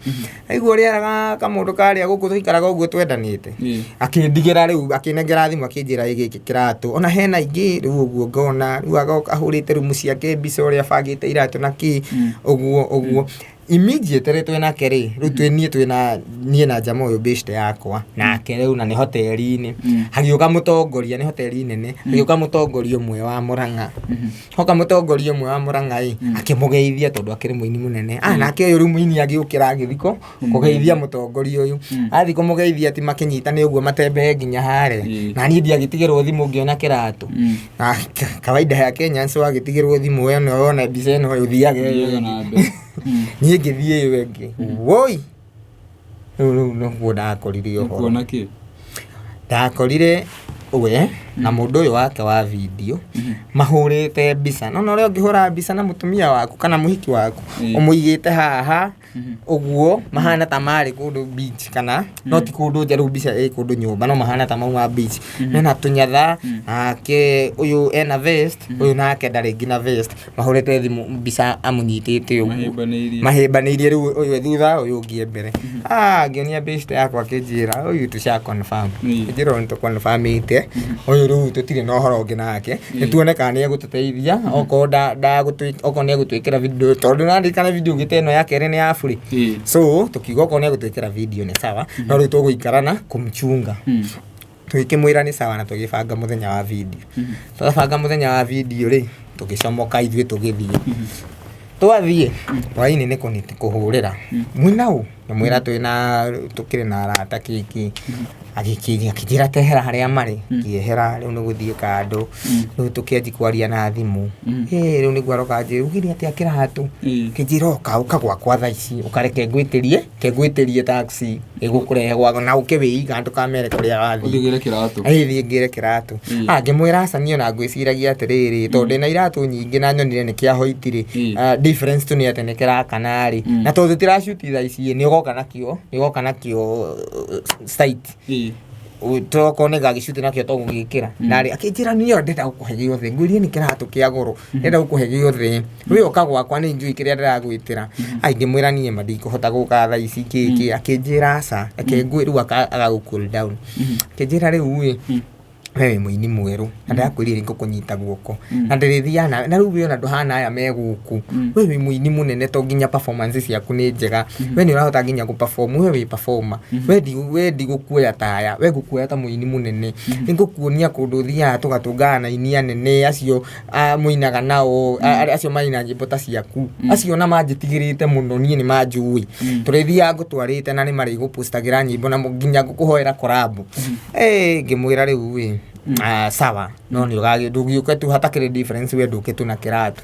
Aigua ũrĩa eraga kamũndũ karĩa gũkũ tũikaraga ũguo twendanĩte. Akĩndigĩra rĩu akĩnengera thimũ akĩnjĩra ĩ gĩkĩ kĩratũ. Ona hena ingĩ rĩu ũguo ngona rĩu agoka ahũrĩte rumu ciake mbica ũrĩa abangĩte iratũ na kĩ ũguo ũguo. Immediately twĩ nake rĩ, rĩu twĩ niĩ twĩna niĩ na njama ũyũ bĩcte yakwa nake rĩu na nĩ hoteri-inĩ. Hagĩũka mũtongoria, nĩ hoteri nene, hagĩũka mũtongoria ũmwe wa Mũrang'a. Hoka mũtongoria ũmwe wa Mũrang'a ĩ, akĩmũgeithia tondũ akĩrĩ mũini mũnene. Ah, nake ũyũ rĩu mũini agĩũkĩra agĩthiĩ kũgeithia mũtongoria ũyũ. Athiĩ kũmũgeithia ti makĩnyitane ũguo matembee nginya harĩa. Na niĩ ndiagĩtigĩrwo thimũ ngĩona kĩratũ. Na kawaida ya Kenyans wagĩtigĩrwo thimũ ĩno wona mbica ĩno ũthiaga ĩyo Thiaga ĩngĩ. na mbere. Niĩ ngĩthiĩ ĩyo ĩngĩ. Woi! Rĩu rĩu nĩguo ndakorire ũhoro. Kuona kĩ? Ndakorire we na mũndũ ũyũ wake wa video mahũrĩte mbica. Nĩ wona ũrĩa ũngĩhũra mbica na mũtumia waku kana mũhiki waku ũmũigĩte haha ũguo mahana ta marĩ kũndũ beach kana no ti kũndũ nja, rĩu mbica ĩ kũndũ nyũmba no mahana ta mauma beach. Mena tũnyatha, nake ũyũ ena vest, ũyũ nake ndarĩ nginya vest. Mahũrĩte thimũ mbica amũnyitĩte ũguo. Mahĩmbanĩirie. Mahĩmbanĩirie rĩu ũyũ e thutha ũyũ ũngĩ e mbere. Ah, ngĩonia best yakwa akĩnjĩra ũyũ tũca confirm. Akĩnjĩra ũyũ nĩtũconfirmĩte ũyũ rĩu tũtirĩ na ũhoro ũngĩ nake, nĩtuone kana nĩegũtũteithia okorwo okorwo nĩegũtwĩkĩra video tondũ nĩũraririkana video ũngĩ ta ĩno ya kerĩ nĩ ya burĩ. So tũkiuga okorwo nĩegũtwĩkĩra video nĩ sawa, no rĩu tũgũikara na kũmchunga. Tũgĩkĩmwĩra nĩ sawa na tũgĩbanga mũthenya wa video. Twabanga mũthenya wa video rĩ, tũgĩcomoka ithuĩ tũgĩthiĩ. Twathiĩ, hwainĩ nĩ kũhũrĩra, mwĩna ũ? Ngĩmwĩra twĩna tũkĩrĩ na arata kĩ kĩ. Akĩnjĩra ta ehera harĩa marĩ, ngĩehera rĩu nĩ gũthiĩ kando, rĩu tũkĩanjia kwaria na thimũ. Ĩ rĩu nĩguo aroka anjĩra ugire atĩa kĩratũ? Akĩnjĩra oka, ũka gwakwa thaa ici, ũka reke ngwĩtĩrie, reke ngwĩtĩrie taxi ĩgũkũrehe gwaku na ũke wĩiga ndũkamere kũrĩa wathiĩ. Ũthiĩ ũgĩre kĩratũ. Ĩ thiĩ ngĩre kĩratũ. Ah, ngĩmwĩra aca niĩ ona ngwĩciragia atĩrĩrĩ, tondũ ndĩna iratũ nyingĩ na nyonire nĩ kĩa white rĩ, ah, difference tu nĩ atĩ nĩ kĩrakana rĩ, na tondũ tũtiracuti thaa ici nĩ ũgoka nakĩo, nĩ ũgoka nakĩo site. Tokorwo nĩ gagĩcuti nakĩo to gũgĩkĩra. Narĩ akĩnjĩra niĩ ona ndĩrenda gũkũhe gĩothe, ngwĩrire nĩ kĩratũ kĩa goro, ndĩrenda gũkũhe gĩothe, we ũka gwakwa nĩ njũĩ kĩrĩa ndĩragwĩtĩra. Ai ngĩmwĩra niĩ ma ndikũhota gũka thaa ici kĩ kĩ, akĩnjĩra aca, reke ngwĩ rĩu agagũ cool down. Akĩnjĩra rĩu ĩ, we wĩ mũini mwerũ na ndĩrakwĩrire nĩngũkũnyita guoko na ndĩrĩthiaga nawe na rĩu we ona ndũhana aya me gũkũ, we wĩ mũini mũnene to nginya performance ciaku nĩ njega, we nĩ ũrahota nginya gũ perform, we wĩ performer, we ndigũkuoya ta aya, we ngũkuoya ta mũini mũnene, nĩngũkuonia kũndũ thiaga tũgatũngana na aini anene acio mũinaga nao, acio maina nyĩmbo ta ciaku, acio ona manjĩtigĩrĩte mũno niĩ nĩ manjũĩ, tũrĩthiaga ngũtwarĩte na nĩ marĩgũpostagĩra nyĩmbo na nginya ngũkũhoera collab. Ngĩmwĩra rĩu ĩ, sawa no nĩ ũgagĩ ndũgĩũke tu hatakĩrĩ difference we ndũke tu na kĩratũ.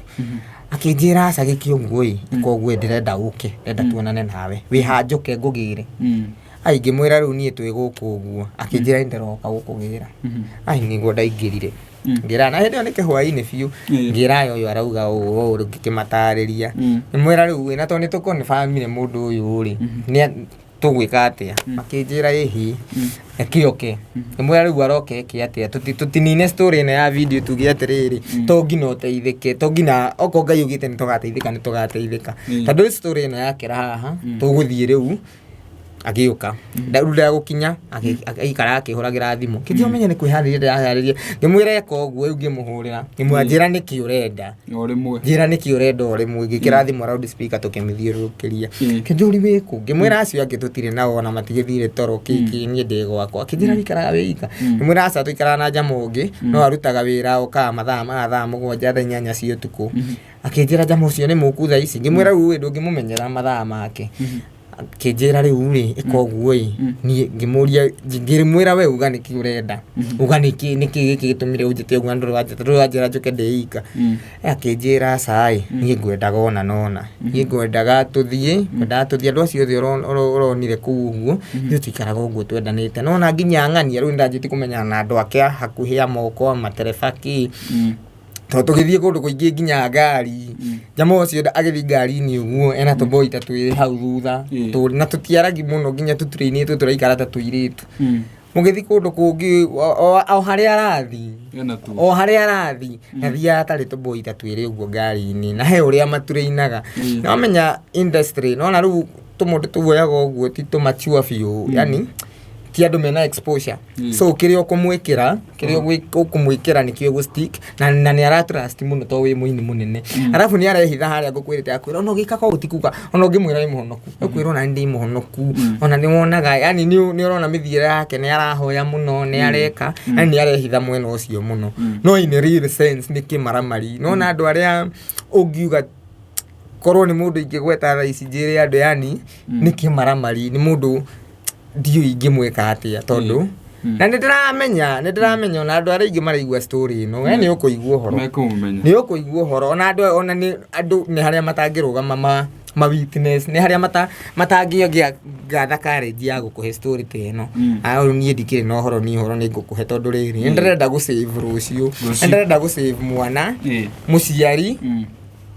Akĩnjĩra aca gĩke ũguo ĩ, ĩka ũguo ĩ ndĩrenda ũke, ndĩrenda tuonane nawe, wĩ ha njũke ngũgĩre. Ai ngĩmwĩra rĩu niĩ twĩ gũkũ ũguo, akĩnjĩra nĩ ndĩroka gũkũgĩra. Ai nĩguo ndaingĩrire. Ngĩra na hĩndĩ ĩyo nĩ kĩhwainĩ biũ, ngĩra aya ũyũ arauga ũũ ũũ rĩu ngĩkĩmatarĩria. Ngĩmwĩra rĩu ĩ na tondũ nĩ tũkonbamire mũndũ ũyũ rĩ, nĩ tũgwĩka atĩa? Makĩnjĩra ĩhĩ, reke oke. Ngĩmwĩra rĩu aroka eke atĩa? Tũtinine story ĩno ya video tuge atĩrĩrĩ, to nginya ũteithĩke, to nginya okorwo Ngai augĩte nĩ tũgateithĩka nĩ tũgateithĩka. Tondũ rĩu story ĩno yakĩra haha, tũgũthiĩ rĩu. Agĩũka. Rĩu ndagũkinya agĩikara akĩhũragĩra thimũ, kĩnjĩra ũmenye nĩ kwĩharĩria ndĩraharĩria. Ngĩmwĩra eka ũguo, rĩu ngĩmũhũrĩra, ngĩmwĩra, njĩra nĩkĩ ũrenda. O rĩmwe. Njĩra nĩkĩ ũrenda o rĩmwe. Ngĩkĩra thimũ loud speaker, tũkĩmĩthiũrũrũkĩria. Kĩnjũri wĩkũ? Ngĩmwĩra acio angĩ tũtirĩ nao ona matigĩthire toro kĩkĩ, niĩ ndĩ gwakwa. Akĩnjĩra wĩikaraga wĩ ika? Ngĩmwĩra aca, tũikaraga na njama ũngĩ, no arutaga wĩra, okaga mathaa ma thaa 7, thaa 8 cia ũtukũ. Akĩnjĩra njama ũcio nĩ mũku thaa ici? Ngĩmwĩra rĩu ĩ ndũngĩmũmenyera mathaa make. Akĩnjĩra rĩu rĩ, ĩka ũguo ĩ. Niĩ ngĩmũria, ngĩmwĩra we uga nĩkĩ ũrenda, uga nĩkĩ gĩkĩ gĩtũmire ũnjĩte ũguo, na ndũrĩ wanjĩra njũke ndĩ ika. Akĩnjĩra aca ĩ, niĩ ngwendaga ona nona, niĩ ngwendaga tũthiĩ andũ acio othe ũronire kũu ũguo, ithuĩ tũikaraga ũguo twendanĩte, nona nginya ng'ania rĩu nĩndanjĩtie kũmenyana na andũ ake a hakuhĩ a moko, a matereba kĩ, tondũ tũgĩthiĩ kũndũ kũingĩ nginya ngari, njama ũcio agĩthiĩ ngari-inĩ ũguo ena tũboi ta twĩrĩ hau thutha. Na tũtiaragi mũno, nginya tũturĩinĩtwo tũraikara ta tũirĩtu. Mũgĩthiĩ kũndũ kũngĩ, o harĩa arathiĩ, Ena tu. o harĩa arathiĩ athiaga atarĩ tũboi ta twĩrĩ ũguo ngari-inĩ, na he ũrĩa maturĩinaga. Nĩwamenya industry nona rĩu tũmũndũ tuoyaga ũguo ti tũmature biũ, yani ti andũ mena exposure. So kĩrĩa ũkũmwĩkĩra, kĩrĩa ũkũmwĩkĩra nĩkĩo gũ stick, na nĩ ara trust mũno to wĩ mũini mũnene. Arabu nĩ arehitha harĩa ngũkwĩrĩte, akwĩra ona ũgĩkaga ũguo ti kuga ona ũngĩmwĩra wĩ mũhonoku, ũkwĩra ona nĩ ndĩ mũhonoku, ona nĩ wonaga, yani nĩ ũrona mĩthiĩre yake, nĩ arahoya mũno, nĩ areka, yani nĩ arehitha mwena ũcio mũno, no in a real sense nĩ kĩmaramari. Nona andũ arĩa ũngiuga korwo nĩ mũndũ ingĩgweta thaa ici njĩre andũ, yani nĩ kĩmaramari, nĩ mũndũ ndiũĩ ingĩmwĩka atĩa, tondũ na nĩ ndĩramenya ona andũ arĩa aingĩ maraigua story ĩno, we nĩ ũkũigua ũhoro. Mekũmũmenya. Nĩ ũkũigua ũhoro, ona andũ, ona nĩ andũ nĩ harĩa matangĩrũgama ma witness, nĩ harĩa matangĩongĩa gatha courage ya gũkũhe story ta ĩno. Ah, rĩu niĩ ndikĩrĩ na ũhoro, niĩ ũhoro nĩ ngũkũhe, tondũ rĩrĩ nĩ ndĩrenda gũ save rũciũ. Rũciũ. Nĩ ndĩrenda gũ save mwana mũciari.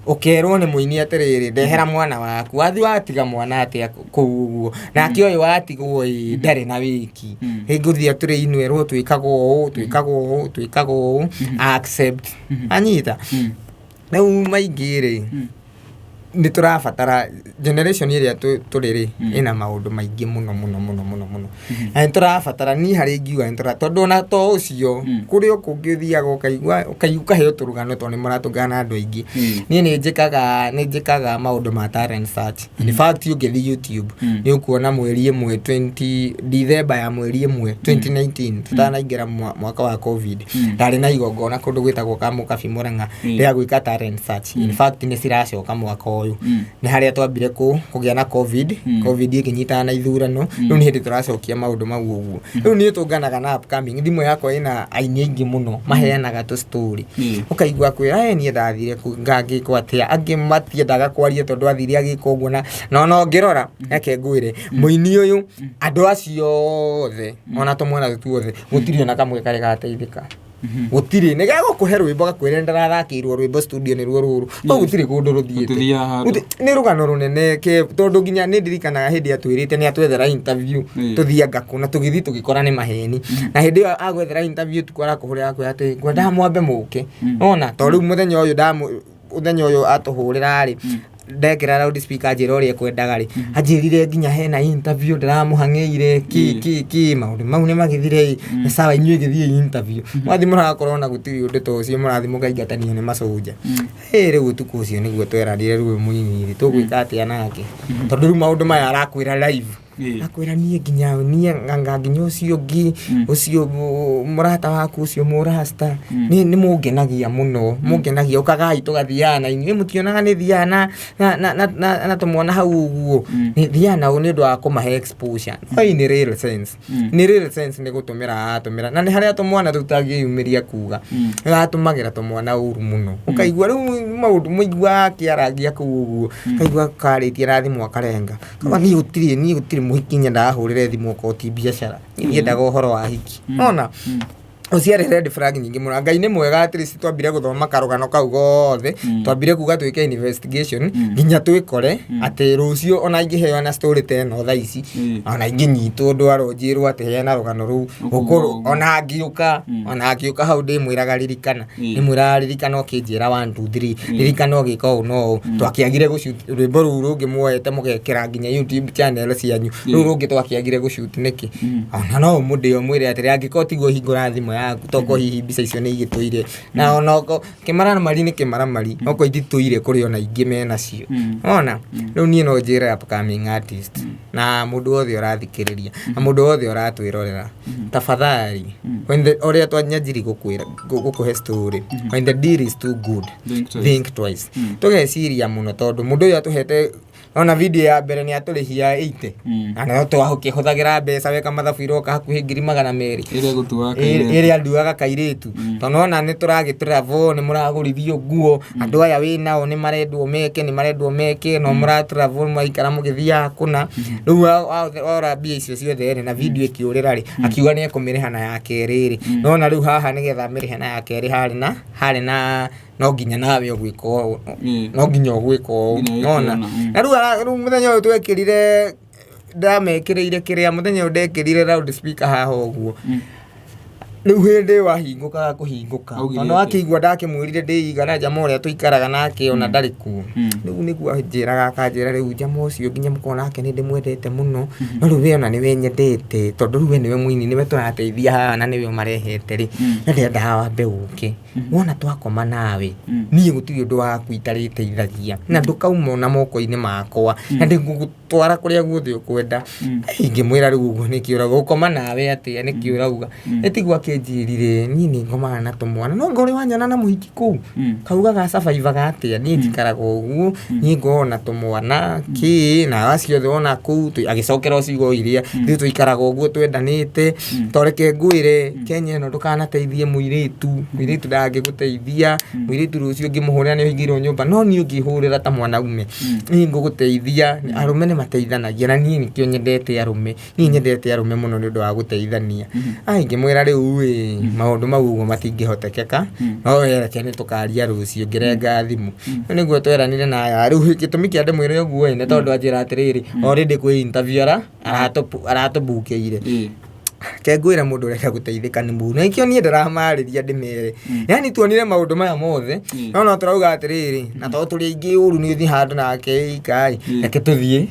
Ũkerwo nĩ mũini atĩrĩrĩ, ndehera mwana waku, wathi watiga mwana atĩa kũu ũguo, nake ũyũ watigwo ĩ ndarĩ na wĩki. Rĩngĩ ũthiĩ atũrĩ inwerwo twĩkaga ũũ, twĩkaga ũũ, twĩkaga ũũ, accept anyita. Rĩu maingĩ rĩ, nĩ tũrabatara generation ĩrĩa tũrĩ rĩ, ĩna maũndũ maingĩ mũno mũno mũno mũno mũno, na nĩ tũrabatara, niĩ harĩ ingiuga nĩ tũra, tondũ ona to ũcio, kũrĩ o kũngĩ ũthiaga ũkaigua ũkaheo tũrũgano, tondũ nĩ mũratũngana na andũ aingĩ. Niĩ nĩ njĩkaga maũndũ ma talent search. In fact, ũngĩthiĩ YouTube nĩ ũkuona mweri ĩmwe 20 December ya mweri ĩmwe 2019, tũtanaingĩra mwaka wa COVID, ndarĩ na igongona kũndũ gwĩtagwo Kamũkabi Mũrang'a rĩa gwĩka talent search. In fact, nĩ ciracoka mwaka ũyũ. Nĩ harĩa twambire kũgĩa na COVID, COVID ĩkĩnyitana na ithurano, rĩu nĩ hĩndĩ tũracokia maũndũ mau ũguo. Rĩu niĩ tũnganaga na upcoming, thimũ yakwa ĩna aini aingĩ mũno maheanaga tũ story. Ũkaigua kwĩra "Ĩ, niĩ ndathire ngangĩkwo atĩa", angĩ matiendaga kwaria tondũ athire agĩka ũguo, na ona ũngĩrora, reke ngwĩre, mũini ũyũ, andũ acio othe, ona tũmwana tũtu othe, gũtirĩ ona kamwe karĩ gateithĩka. Gũtirĩ nĩ gegũkũhe rwĩmbo gakwĩre ndĩrathakĩirwo rwĩmbo studio nĩruo rũrũ, no gũtirĩ kũndũ rũthiĩte. Rũtithiaga handũ. Nĩ rũgano rũnene ke, tondũ nginya nĩ ndirikanaga hĩndĩ atwĩrĩte nĩ atwethera interview, tũthiĩ ngakũ na tũgĩthiĩ tũgĩkora nĩ maheni. Na hĩndĩ ĩyo agwethera interview tukũ arakũhũrĩra akwĩra atĩ ngwendaga mwambe mũke nona, tondũ rĩu mũthenya ũyũ mũthenya ũyũ atũhũrĩra rĩ, ndekĩra loud speaker anjĩra ũrĩa ekwendaga rĩ, anjĩrire nginya hena interview ndĩramũhang'ĩire kĩ kĩ kĩ, maũndũ mau nĩ magĩthire ĩ. Nĩ sawa, inyuĩ gĩthiĩ interview, mwathiĩ mũrakorwo na gũtirĩ ũndũ ta ũcio, mũrathiĩ mũkaingatanio nĩ macoja. Ĩ rĩu ũtukũ ũcio nĩguo tweranire, rĩu mũini rĩ, tũgwĩka atĩa nake, tondũ rĩu maũndũ maya arakwĩra live. Akwĩra niĩ nginya niĩ nganga nginya ũcio ũngĩ, ũcio mũrata waku, ũcio mũrasta, nĩ mũngenagia mũno, mũngenagia, ũkagai tũgathiaga na inyuĩ, mũtionaga nĩ thiaga na tũmwana hau ũguo, nĩ thiaga nao nĩ ũndũ wa kũmahe exposure, no in real sense, nĩ real sense nĩ gũtũmĩra aratũmĩra, na nĩ harĩa tũmwana tũtangĩyumĩria kuga, atũmagĩra tũmwana ũru mũno. Ũkaigua rĩu maũndũ mũigua akĩarangia kũu ũguo, ũkaigua karĩtie na thimũ akarenga. Kaba niĩ gũtirĩ mũhiki nyendaga hũrĩre thimũ okorwo ti biacara, niĩ ndiendaga ũhoro wa hiki, nona. Ũciarĩ red flag nyingĩ mũno. Ngai nĩ mwega, at least twambire gũthoma karũgano kau gothe, twambire kuga twĩke investigation nginya twĩkore atĩ rũciũ ona ingĩheana story ta ĩno thaa ici, ona ingĩnyitwo ndwarwo njĩrwo atĩ heana rũgano rũu, Ũkuga gũkorwo ũguo. ona angĩũka hau ndĩmwĩraga ririkana, ndĩmwĩraga ririkana ũkĩnjĩra 1 2 3, ririkana ũgĩka ũũ no ũũ. Twakĩagire gũshoot rwĩmbo rũu rũngĩ muoete mũgekĩra nginya YouTube channel cianyu, rũu rũngĩ twakĩagire gũshoot nĩkĩ? Ona no ũmũndĩ ũmwĩre atĩrĩ, angĩkorwo tiguo hingũra thimũ yaku, tokorwo hihi mbica icio nĩ igĩtũire na ona oko kĩmaramari nĩ kĩmaramari, okorwo ititũire kũrĩ ona ingĩ menacio. Ona rĩu niĩ no njĩre upcoming artist na mũndũ wothe ũrathikĩrĩria na mũndũ wothe ũratwĩrorera, tafadhali, when the ũrĩa twanyanjiri gũkwĩra gũkũhe story, when the deal is too good, Think twice. Think twice. Tũgeciria mũno, tondũ mũndũ ũyũ atũhete ona video ya mbere nĩ atũrĩhia 80, na no twakĩhũthagĩra mbeca weka mathabu iroka hakuhĩ 200,000. Ĩrĩa ĩgũtuaga kairĩtu. Ĩrĩa nduaga kairĩtu, tondũ nona nĩ tũragĩ travel, nĩ mũragũrithio nguo, andũ aya wĩ nao nĩ marendwo meke, nĩ marendwo meke, no mũra travel mwaikara mũgĩthiaga kũna. Rĩu wora mbia icio ciothe rĩ, na video ĩkĩũrĩra rĩ, akiuga nĩ ekũmĩrĩha na ya kerĩ rĩ, nona rĩu haha nĩgetha amĩrĩhe na ya kerĩ harĩ na no nginya nawe ũgwĩka ũũ, no nginya ũgwĩka ũũ. Nginya Nona wĩkĩona, na rĩu mũthenya ũyũ twekĩrire, ndamekĩrĩire kĩrĩa mũthenya ũyũ ndekĩrire loud speaker haha ũguo, rĩu hĩndĩ ĩyo ahingũkaga kũhingũka. Augire Tondũ atĩa? Akĩigua ndakĩmwĩrire ndĩigana njama ũrĩa tũikaraga nake ona ndarĩ kuo. Rĩu nĩguo anjĩraga, akanjĩra rĩu njama ũcio nginya mũkorwo nake nĩ ndĩmwendete mũno, no rĩu we ona nĩwe nyendete, tondũ rĩu we nĩwe mũini, nĩwe tũrateithia haha na nĩwe ũmarehete rĩ, no ndĩrendaga wambe ũke wona twakoma nawe. Niĩ gũtirĩ ũndũ waku itarĩteithagia na ndũkauma ona moko-inĩ makwa na ndĩngũgũtwara kũrĩa guothe ũkwenda. Ingĩmwĩra rĩu ũguo nĩkĩ ũrauga gũkoma nawe atĩa? Nĩkĩ ũrauga ĩtiguo? Akĩnjĩrire niĩ nĩ ngomaga na tũmwana, no ngorĩ wanyona na mũhiki kũu kauga gacabaibaga atĩa? Niĩ njikaraga ũguo, niĩ ngoragwo na tũmwana kĩ na acio othe wona kũu agĩcokera o ciugo iria ithuĩ tũikaraga ũguo twendanĩte. Toreke ngwĩre, Kenya ĩno ndũkanateithie mũirĩtu, mũirĩtu ndangĩgũteithia. Mũirĩtu rũciũ ũngĩmũhũrĩra nĩ ũhingĩirwo nyũmba, no niĩ ũngĩhũrĩra ta mwanaume niĩ ngũgũteithia. Arũme nĩ mateithanagia na niĩ nĩkĩo nyendete arũme, niĩ nyendete arũme mũno nĩ ũndũ wa gũteithania. Ai, ngĩmwĩra rĩu ĩ maũndũ mau ũguo matingĩhotekeka, no we reke nĩ tũkaria rũciũ. Ngĩrenga thimũ. Rĩu nĩguo tweranire na aya. Rĩu gĩtũmi kĩa ndĩmwĩre ũguo ĩ nĩ tondũ anjĩra atĩrĩrĩ, already kwĩ interview aratũbukĩire. Ke ngwĩre mũndũ ũrenda gũteithĩka nĩ mũndũ na ikĩo niĩ ndĩramarĩria ndĩmere, yani tuonire maũndũ maya mothe, no no tũrauga atĩrĩrĩ, na tondũ tũrĩ aingĩ ũru nĩ ũthiĩ handũ nake ikai, reke tũthiĩ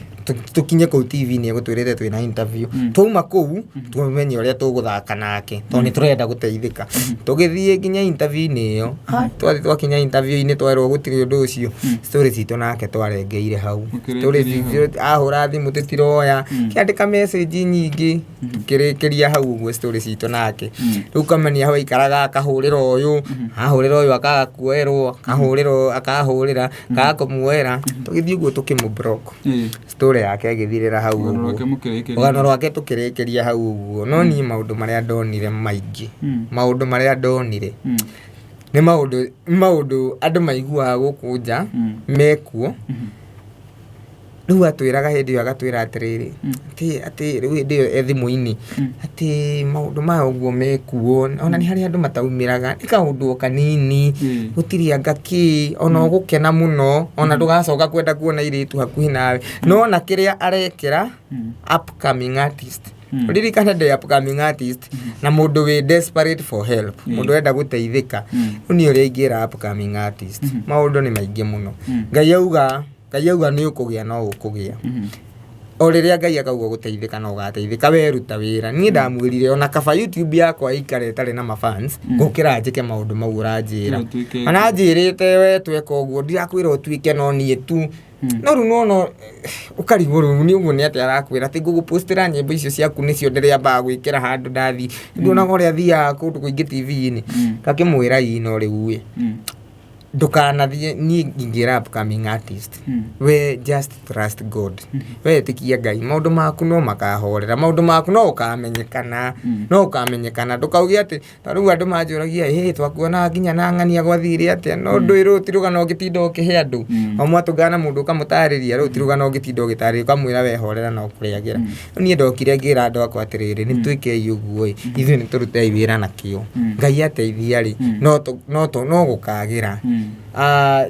tũkinye kũu TV nĩ egũtwĩrĩte twĩna interview, twauma kũu tũmenye ũrĩa tũgũthaka nake tondũ nĩ tũrenda gũteithĩka. Tũgĩthiĩ nginya interview-inĩ ĩyo. Ai, twathiĩ twakinya interview-inĩ twerwo gũtirĩ ũndũ ũcio, story citũ nake twarengeire hau. Mũkĩrĩkĩria Story hau. citũ ahũra thimũ tũtiroya, kĩandĩka message nyingĩ, tũkĩrĩkĩria hau ũguo story citũ nake. Rĩu kamania hau aikaraga akahũrĩra ũyũ, ahũrĩra ũyũ akaga kuoerwo, akahũrĩra akahũrĩra akaga kũmuoera, tũgĩthiĩ ũguo tũkĩmũ block, story yake ĩgĩthirĩra hau Rũgano ũguo. rwake mũkĩrĩkĩria. Rũgano rwake tũkĩrĩkĩria hau ũguo. No niĩ maũndũ marĩa ndonire maingĩ, maũndũ marĩa ndonire nĩ maũndũ andũ maiguaga gũkũ nja mekuo. Rĩu atwĩraga hĩndĩ ĩyo, agatwĩra atĩrĩrĩ, atĩ rĩu hĩndĩ ĩyo e thimũ-inĩ, atĩ maũndũ maya ũguo mekuo, ona nĩ harĩ andũ mataumĩraga, nĩ kaũndũ o kanini, gũtirĩ anga kĩ ona ũgũkena mũno, ona ndũgacoka kwenda kuona airĩtu hakuhĩ nawe. No ona kĩrĩa arekĩra upcoming artist, ririkana ndĩ upcoming artist na mũndũ wĩ desperate for help, mũndũ ũrenda gũteithĩka. Rĩu niĩ ũrĩa ingĩra upcoming artist, maũndũ nĩ maingĩ mũno. Ngai auga nĩ ũkũgĩa no ũkũgĩa. O rĩrĩa Ngai akauga gũteithĩka no ũgateithĩka weruta wĩra. Niĩ ndamwĩrire ona kaba YouTube yakwa ĩikare ĩtarĩ na mafans gũkĩra njĩke maũndũ mau ũranjĩra. Ũtuĩke- Ona anjĩrĩte we tweka ũguo ndirakwĩra ũtuĩke no niĩ tu, no rĩu nona ũkarigwo rĩu nĩ ũguo nĩ atĩa arakwĩra atĩ ngũgũpostĩra nyĩmbo icio ciaku nĩcio ndĩrĩambaga gwĩkĩra handũ ndathiĩ, nduonaga ũrĩa thiaga kũndũ kũingĩ TV-inĩ. Ngakĩmwĩra ii, no rĩu ĩ, Ndũkanathiĩ, niĩ ingĩra upcoming artist, we just trust God, we ĩtĩkia Ngai, maũndũ maku no makahorera, maũndũ maku no ũkamenyekana, no ũkamenyekana. Ndũkauge atĩ ta rĩu andũ manjũragia, ĩ twakuona nginya na ng'ania gwathire atĩa? No ndũĩ, rũu ti rũgano ũngĩtinda ũkĩhe andũ. O mwatũngana na mũndũ ũkamũtarĩria, rũu ti rũgano ũngĩtinda ũgĩtarĩria, ũkamwĩra we horera no kũrĩagĩra. Niĩ ndokire ngĩra andũ akwa atĩrĩrĩ, nĩ twĩkei ũguo ĩ, ithuĩ nĩ tũrutei wĩra na kĩo, Ngai ateithia rĩ, no gũkagĩra.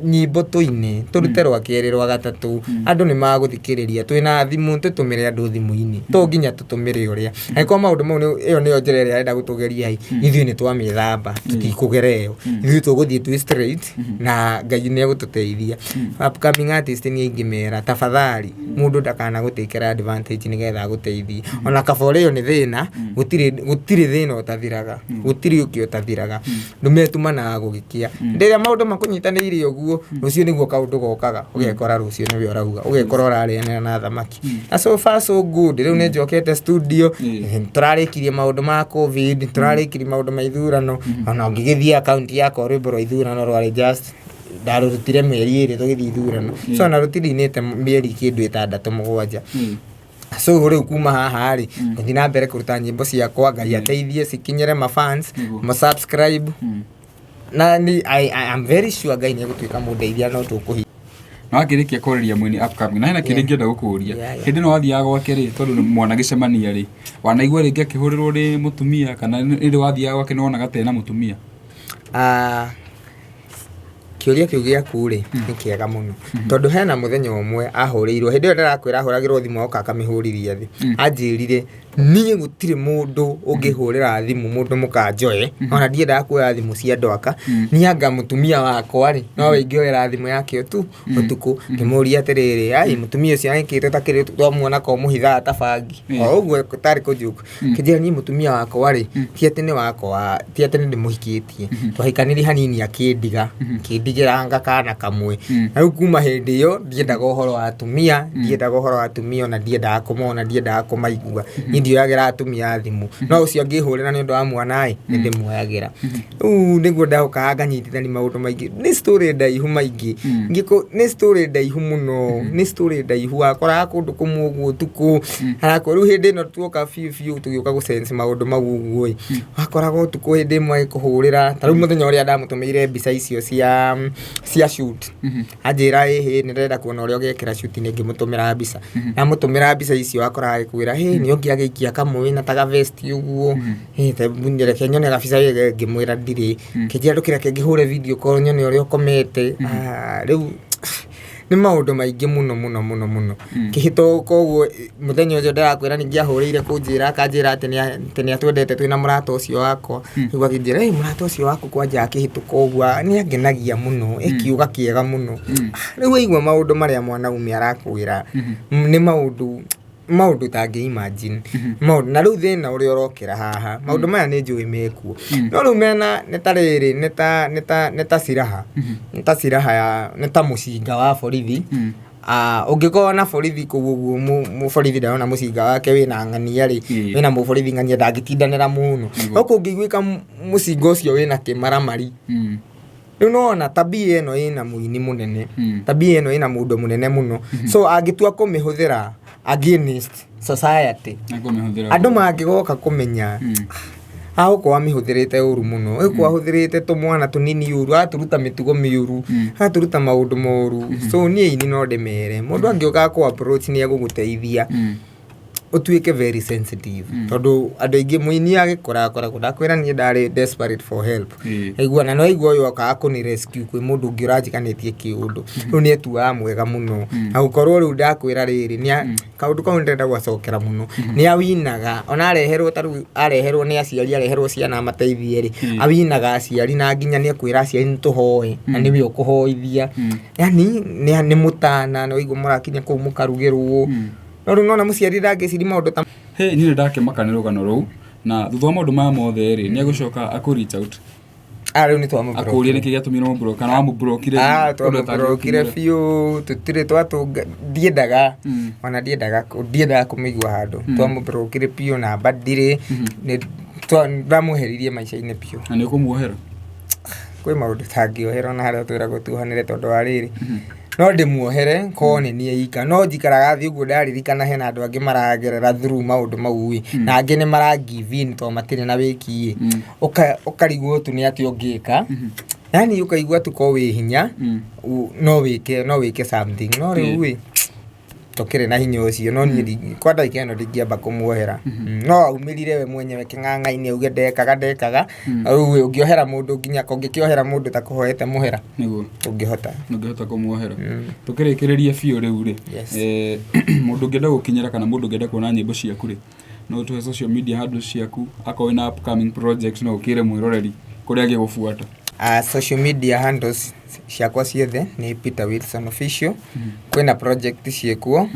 Nyĩmbo tũine, tũrute rwa kerĩ, rwa gatatũ, andũ nĩ magũthikĩrĩria. Twĩna thimũ, tũtũmĩre andũ thimũ-inĩ, to nginya tũtũmĩre ũrĩa angĩkorwo maũndũ mau ĩyo nĩyo njĩra ĩrĩa arenda gũtũgeria ĩ, ithuĩ nĩ twamĩthamba, tũtikũgera ĩyo, ithuĩ tũgũthiĩ twĩ straight na Ngai nĩ egũtũteithia. Upcoming artist niĩ ingĩmera, tafadhali, mũndũ ndakana gũtĩkĩra advantage nĩgetha agũteithie. Ona kaba ũrĩo nĩ thĩna, gũtirĩ thĩna ũtathiraga, gũtirĩ ũngĩ ũtathiraga. Ndũmetumanaga gũgĩkĩa, hĩndĩ ĩrĩa maũndũ makũnyitanĩire ũguo, rũciũ nĩguo kaũndũ gokaga, ũgekora rũciũ nĩwe ũrauga, ũgekora ũrarĩanĩra na thamaki. Na so far so good, rĩu nĩ njokete studio. Tũrarĩkirie maũndũ ma COVID, tũrarĩkirie maũndũ ma ithurano. Ona ũngĩgĩthiĩ akaunti yakwa, rwĩmbo rwa ithurano rwarĩ just ndarũrutire mĩeri 2 tũgĩthiĩ ithurano, so ona rũtirinĩte mĩeri kĩndũ 6, 7. So rĩu kuma haha rĩ, ngũthiĩ na mbere kũruta nyĩmbo ciakwa, Ngai ateithie cikinyĩre mafans, ma subscribe, na ni I am very sure Ngai nĩ egũtuĩka mũndeithia, no tũkũhi Na wakĩrĩkia kwarĩria mũini upcoming, na hena kĩndũ ingĩenda gũkũria. Yeah. Hĩndĩ ĩno wathiaga gwake rĩ, tondũ nĩ mwanagĩcemania rĩ, wanaigua rĩngĩ akĩhũrĩrwo nĩ mũtumia, kana rĩrĩ wathiaga gwake nĩ wonaga ta ena mũtumia? Ah, kĩũria kĩu gĩaku rĩ nĩ kĩega mũno, tondũ hena mũthenya ũmwe ahũrĩirwo, hĩndĩ ĩyo ndĩrakwĩra ahũragĩrwo thimũ oka akamĩhũrithia thĩ. Anjĩrire, niĩ gũtirĩ mũndũ ũngĩhũrĩra thimũ mũndũ mũkanjoe, ona ndiendaga kuoya thimũ cia andũ aka. Niĩ anga mũtumia wakwa rĩ, nowe ingĩoera thimũ yake ũtukũ. Ngĩmũria atĩrĩrĩ, ai mũtumia ũcio agĩkĩte ta kĩrĩ twamuona ko mũhithaga ta bangi, o ũguo tarĩ kũnjuka. Kĩnjĩra, niĩ mũtumia wakwa rĩ, ti atĩ nĩ wakwa, ti atĩ nĩ ndĩmũhikĩtie, twahikanirie hanini akĩndiga, akĩndigĩra kana kamwe. Na rĩu kuma hĩndĩ ĩyo ndiendaga ũhoro wa atumia, ndiendaga ũhoro wa atumia, ona ndiendaga kũmona, ndiendaga kũmaigua. Niĩ ndioyagĩra atumia thimũ, no ũcio angĩhũrĩra nĩ ũndũ wa mwana ĩ, nĩ ndĩmuoyagĩra. Rĩu nĩguo ndaũkaga nganyitithania maũndũ maingĩ. Nĩ story ndaihu maingĩ. Nĩ story ndaihu mũno, nĩ story ndaihu. Wakoraga kũndũ kũmwe ũguo ũtukũ arakwo. Rĩu hĩndĩ ĩno tuoka biũ biũ tũgĩũka gũ sense maũndũ mau ũguo ĩ, wakoraga ũtukũ hĩndĩ ĩmwe agĩkũhũrĩra. Ta rĩu mũthenya ũrĩa ndamũtũmĩire mbica icio cia shoot, anjĩra, ĩhĩ, nĩ ndĩrenda kuona ũrĩa ũgekĩra shoot. Nĩ ngĩmũtũmĩra mbica. Ndamũtũmĩra mbica icio, wakoraga agĩkwĩra, hĩ, nĩ ũngĩ agĩikia kamwe na ta ga vest ũguo. Hĩ, ta reke nyone gabica gĩkĩ. Ngĩmwĩra ndirĩ. Kĩnjĩra, ndũkĩreke ngĩhũre video call nyone ũrĩa ũkomete. Ah, rĩu nĩ maũndũ maingĩ mũno mũno mũno mũno kĩhĩto. Koguo mũthenya ũcio ndĩrakwĩra ningĩ ahũrĩire kũnjĩra, akanjĩra atĩ nĩ atwendete twĩna mũrata ũcio wakwa. Rĩu akĩnjĩra, "Ĩ, mũrata ũcio waku kwanja akĩhĩtũka ũguo nĩ angenagia mũno, ekiuga kĩega mũno." Rĩu waigua maũndũ marĩa mwanaume arakwĩra nĩ maũndũ ũtangĩ imagine maũndũ. Na rĩu thĩna ũrĩa ũrokĩra haha, maũndũ maya nĩ njũĩ mekuo, no rĩu mena nĩ ta rĩrĩ, nĩ ta silaha, nĩ ta silaha ya nĩ ta mũcinga wa borithi. Ũngĩkorwo na borithi kũu ũguo, mũborithi ndarona mũcinga wake wĩna ng'ania rĩ, wĩna mũborithi ng'ania ndangĩtindanĩra mũno. No kũngĩiguĩka mũcinga ũcio wĩna kĩmaramari, rĩu nĩwona tabia ĩno ĩna mũini mũnene, tabia ĩno ĩna mũndũ mũnene mũno, so angĩtua kũmĩhũthĩra against society, Nĩkũmĩhũthĩra. Andũ mangĩgoka kũmenya agũkorwo amĩhũthĩrĩte ũru mũno, ĩgũkorwo ahũthĩrĩte tũmwana tũnini ũru, agatũruta mĩtugo mĩũru, agatũruta maũndũ moru. So niĩ ini no ndĩmere, mũndũ angĩũka kũ approach nĩ egũgũteithia, ũtuĩke very sensitive, tondũ andũ aingĩ mũini agĩkũra akoragwo, ndakwĩra niĩ ndarĩ desperate for help. Aigua na no aigua ũyũ okaga kũni rescue kwĩ mũndũ ũngĩ ũranjiganĩtie kĩũndũ, rĩu nĩ etuaga mwega mũno. Na gũkorwo rĩu ndakwĩra rĩrĩ, nĩ kaũndũ kau ndĩrenda gwacokera mũno, nĩ awinaga ona areherwo, ta rĩu areherwo nĩ aciari, areherwo ciana amateithie rĩ, awinaga aciari na nginya nĩ ekwĩra aciari nĩ tũhoe na nĩwe ũkũhoithia. Yani nĩ mũtana nĩ waigua mũrakinya kũu mũkarugĩrwo, no rĩu nona mũciari ndangĩciria maũndũ ta Hey, niĩ nĩ ndakĩmaka nĩ rũgano rũu. Na thutha wa maũndũ maya mothe rĩ, nĩ egũcoka akũ reach out? Ah, rĩu nĩ twamũ Akũrie nĩkĩ gĩatũmire ũmũblock kana wamũblockire? Ah, ũndũ twamũblockire atangĩgũkinyĩra. Biũ, tũtirĩ twatũnga, ndiendaga ona ndiendaga kũmĩigua handũ. Twamũblockire biũ, namba ndirĩ, ndamweheririe maica-inĩ biũ. Na nĩ ũkũmuohera? Kwĩ maũndũ tangĩohera ona harĩa twĩragwo tuohanĩre, tondũ wa rĩrĩ, no ndĩmuohere korwo nĩ niĩ ika, no njikaraga thĩ ũguo ndaririkana hena andũ angĩ maragerera through maũndũ mau ĩ, na angĩ nĩ mara give in tondũ matirĩ na wĩki ĩ. Ũkarigwo tu nĩ atĩa ũngĩka, yani ũkaigua tu ko wĩ hinya, no wĩke something, no rĩu ĩ, tũkĩrĩ na hinya ũcio, no niĩ kwa ndagĩka ĩno ndingĩamba kũmuohera. No aumĩrire we mwenyewe kĩng'ang'a-inĩ auge ndekaga ndekaga. Rĩu ũngĩohera mũndũ, nginya ũngĩkĩohera mũndũ ta kũhoete mũhera, ndũngĩhota. Ndũngĩhota kũmuohera. Tũkĩrĩkĩrĩria biũ rĩu rĩ, mũndũ ũngĩenda gũkinyĩra kana mũndũ ũngĩenda kuona nyĩmbo ciaku rĩ, no ũtũhe social media handles ciaku, akorwo wĩna upcoming project no ũkĩre mwĩroreri kũrĩa angĩgũbuata. Social media handles ciakwa ciothe nĩ Peter Wilson Official. Kwĩna project ciĩkuo,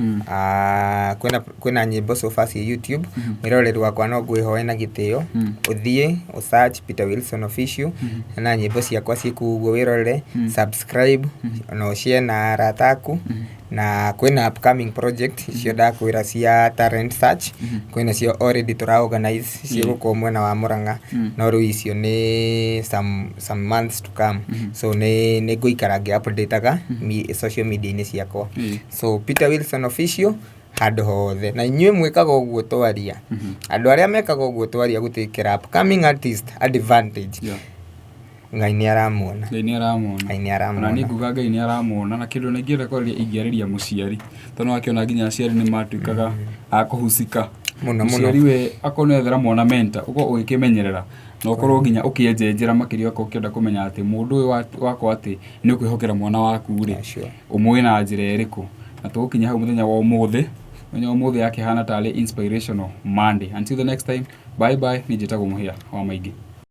kwĩna nyĩmbo so far ciĩ YouTube. Mwĩroreri wakwa, no ngwĩhoe na gĩtĩo ũthiĩ ũsearch Peter Wilson Official na nyĩmbo ciakwa ciĩkuo ũguo, wĩrorere, subscribe na ũshare na arata aku. Na kwĩna upcoming project icio ndakwĩra cia talent search, kwĩna cio already tũra organize, ciĩgũkorwo mwena wa Murang'a, no rĩu icio nĩ some months to come, so nĩ ngũikara ngĩ updateaga social media-inĩ ciakwa. So Peter Wilson Official handũ hothe. Na inyuĩ mwĩkaga ũguo twaria, andũ arĩa mekaga ũguo twaria gũtĩkĩra upcoming artist advantage, Ngai nĩ aramuona. Ngai nĩ aramuona. Ngai nĩ Ona aramuona. Nĩ nguga Ngai nĩ aramuona. Na kĩndũ na ingĩenda kwarĩria, ingĩarĩria mũciari, tondũ wakĩona nginya aciari nĩ matuĩkaga a kũhusika. Mũno mũno. Mũciari we akorwo nĩ ethera mwana mentor, ũkorwo ũgĩkĩmenyerera na ũkorwo nginya ũkĩenjenjera makĩria, okorwo ũkĩenda kũmenya atĩ mũndũ ũyũ wakwa atĩ nĩ ũkwĩhokera mwana waku rĩ, ũmũĩ na njĩra ĩrĩkũ. Na tũgũkinya hau mũthenya wa ũmũthĩ. Mũthenya wa ũmũthĩ yakĩhana tarĩ Inspirational Monday. Until the next time, bye bye. Niĩ njĩtagwo Mũhĩa wa Maingĩ.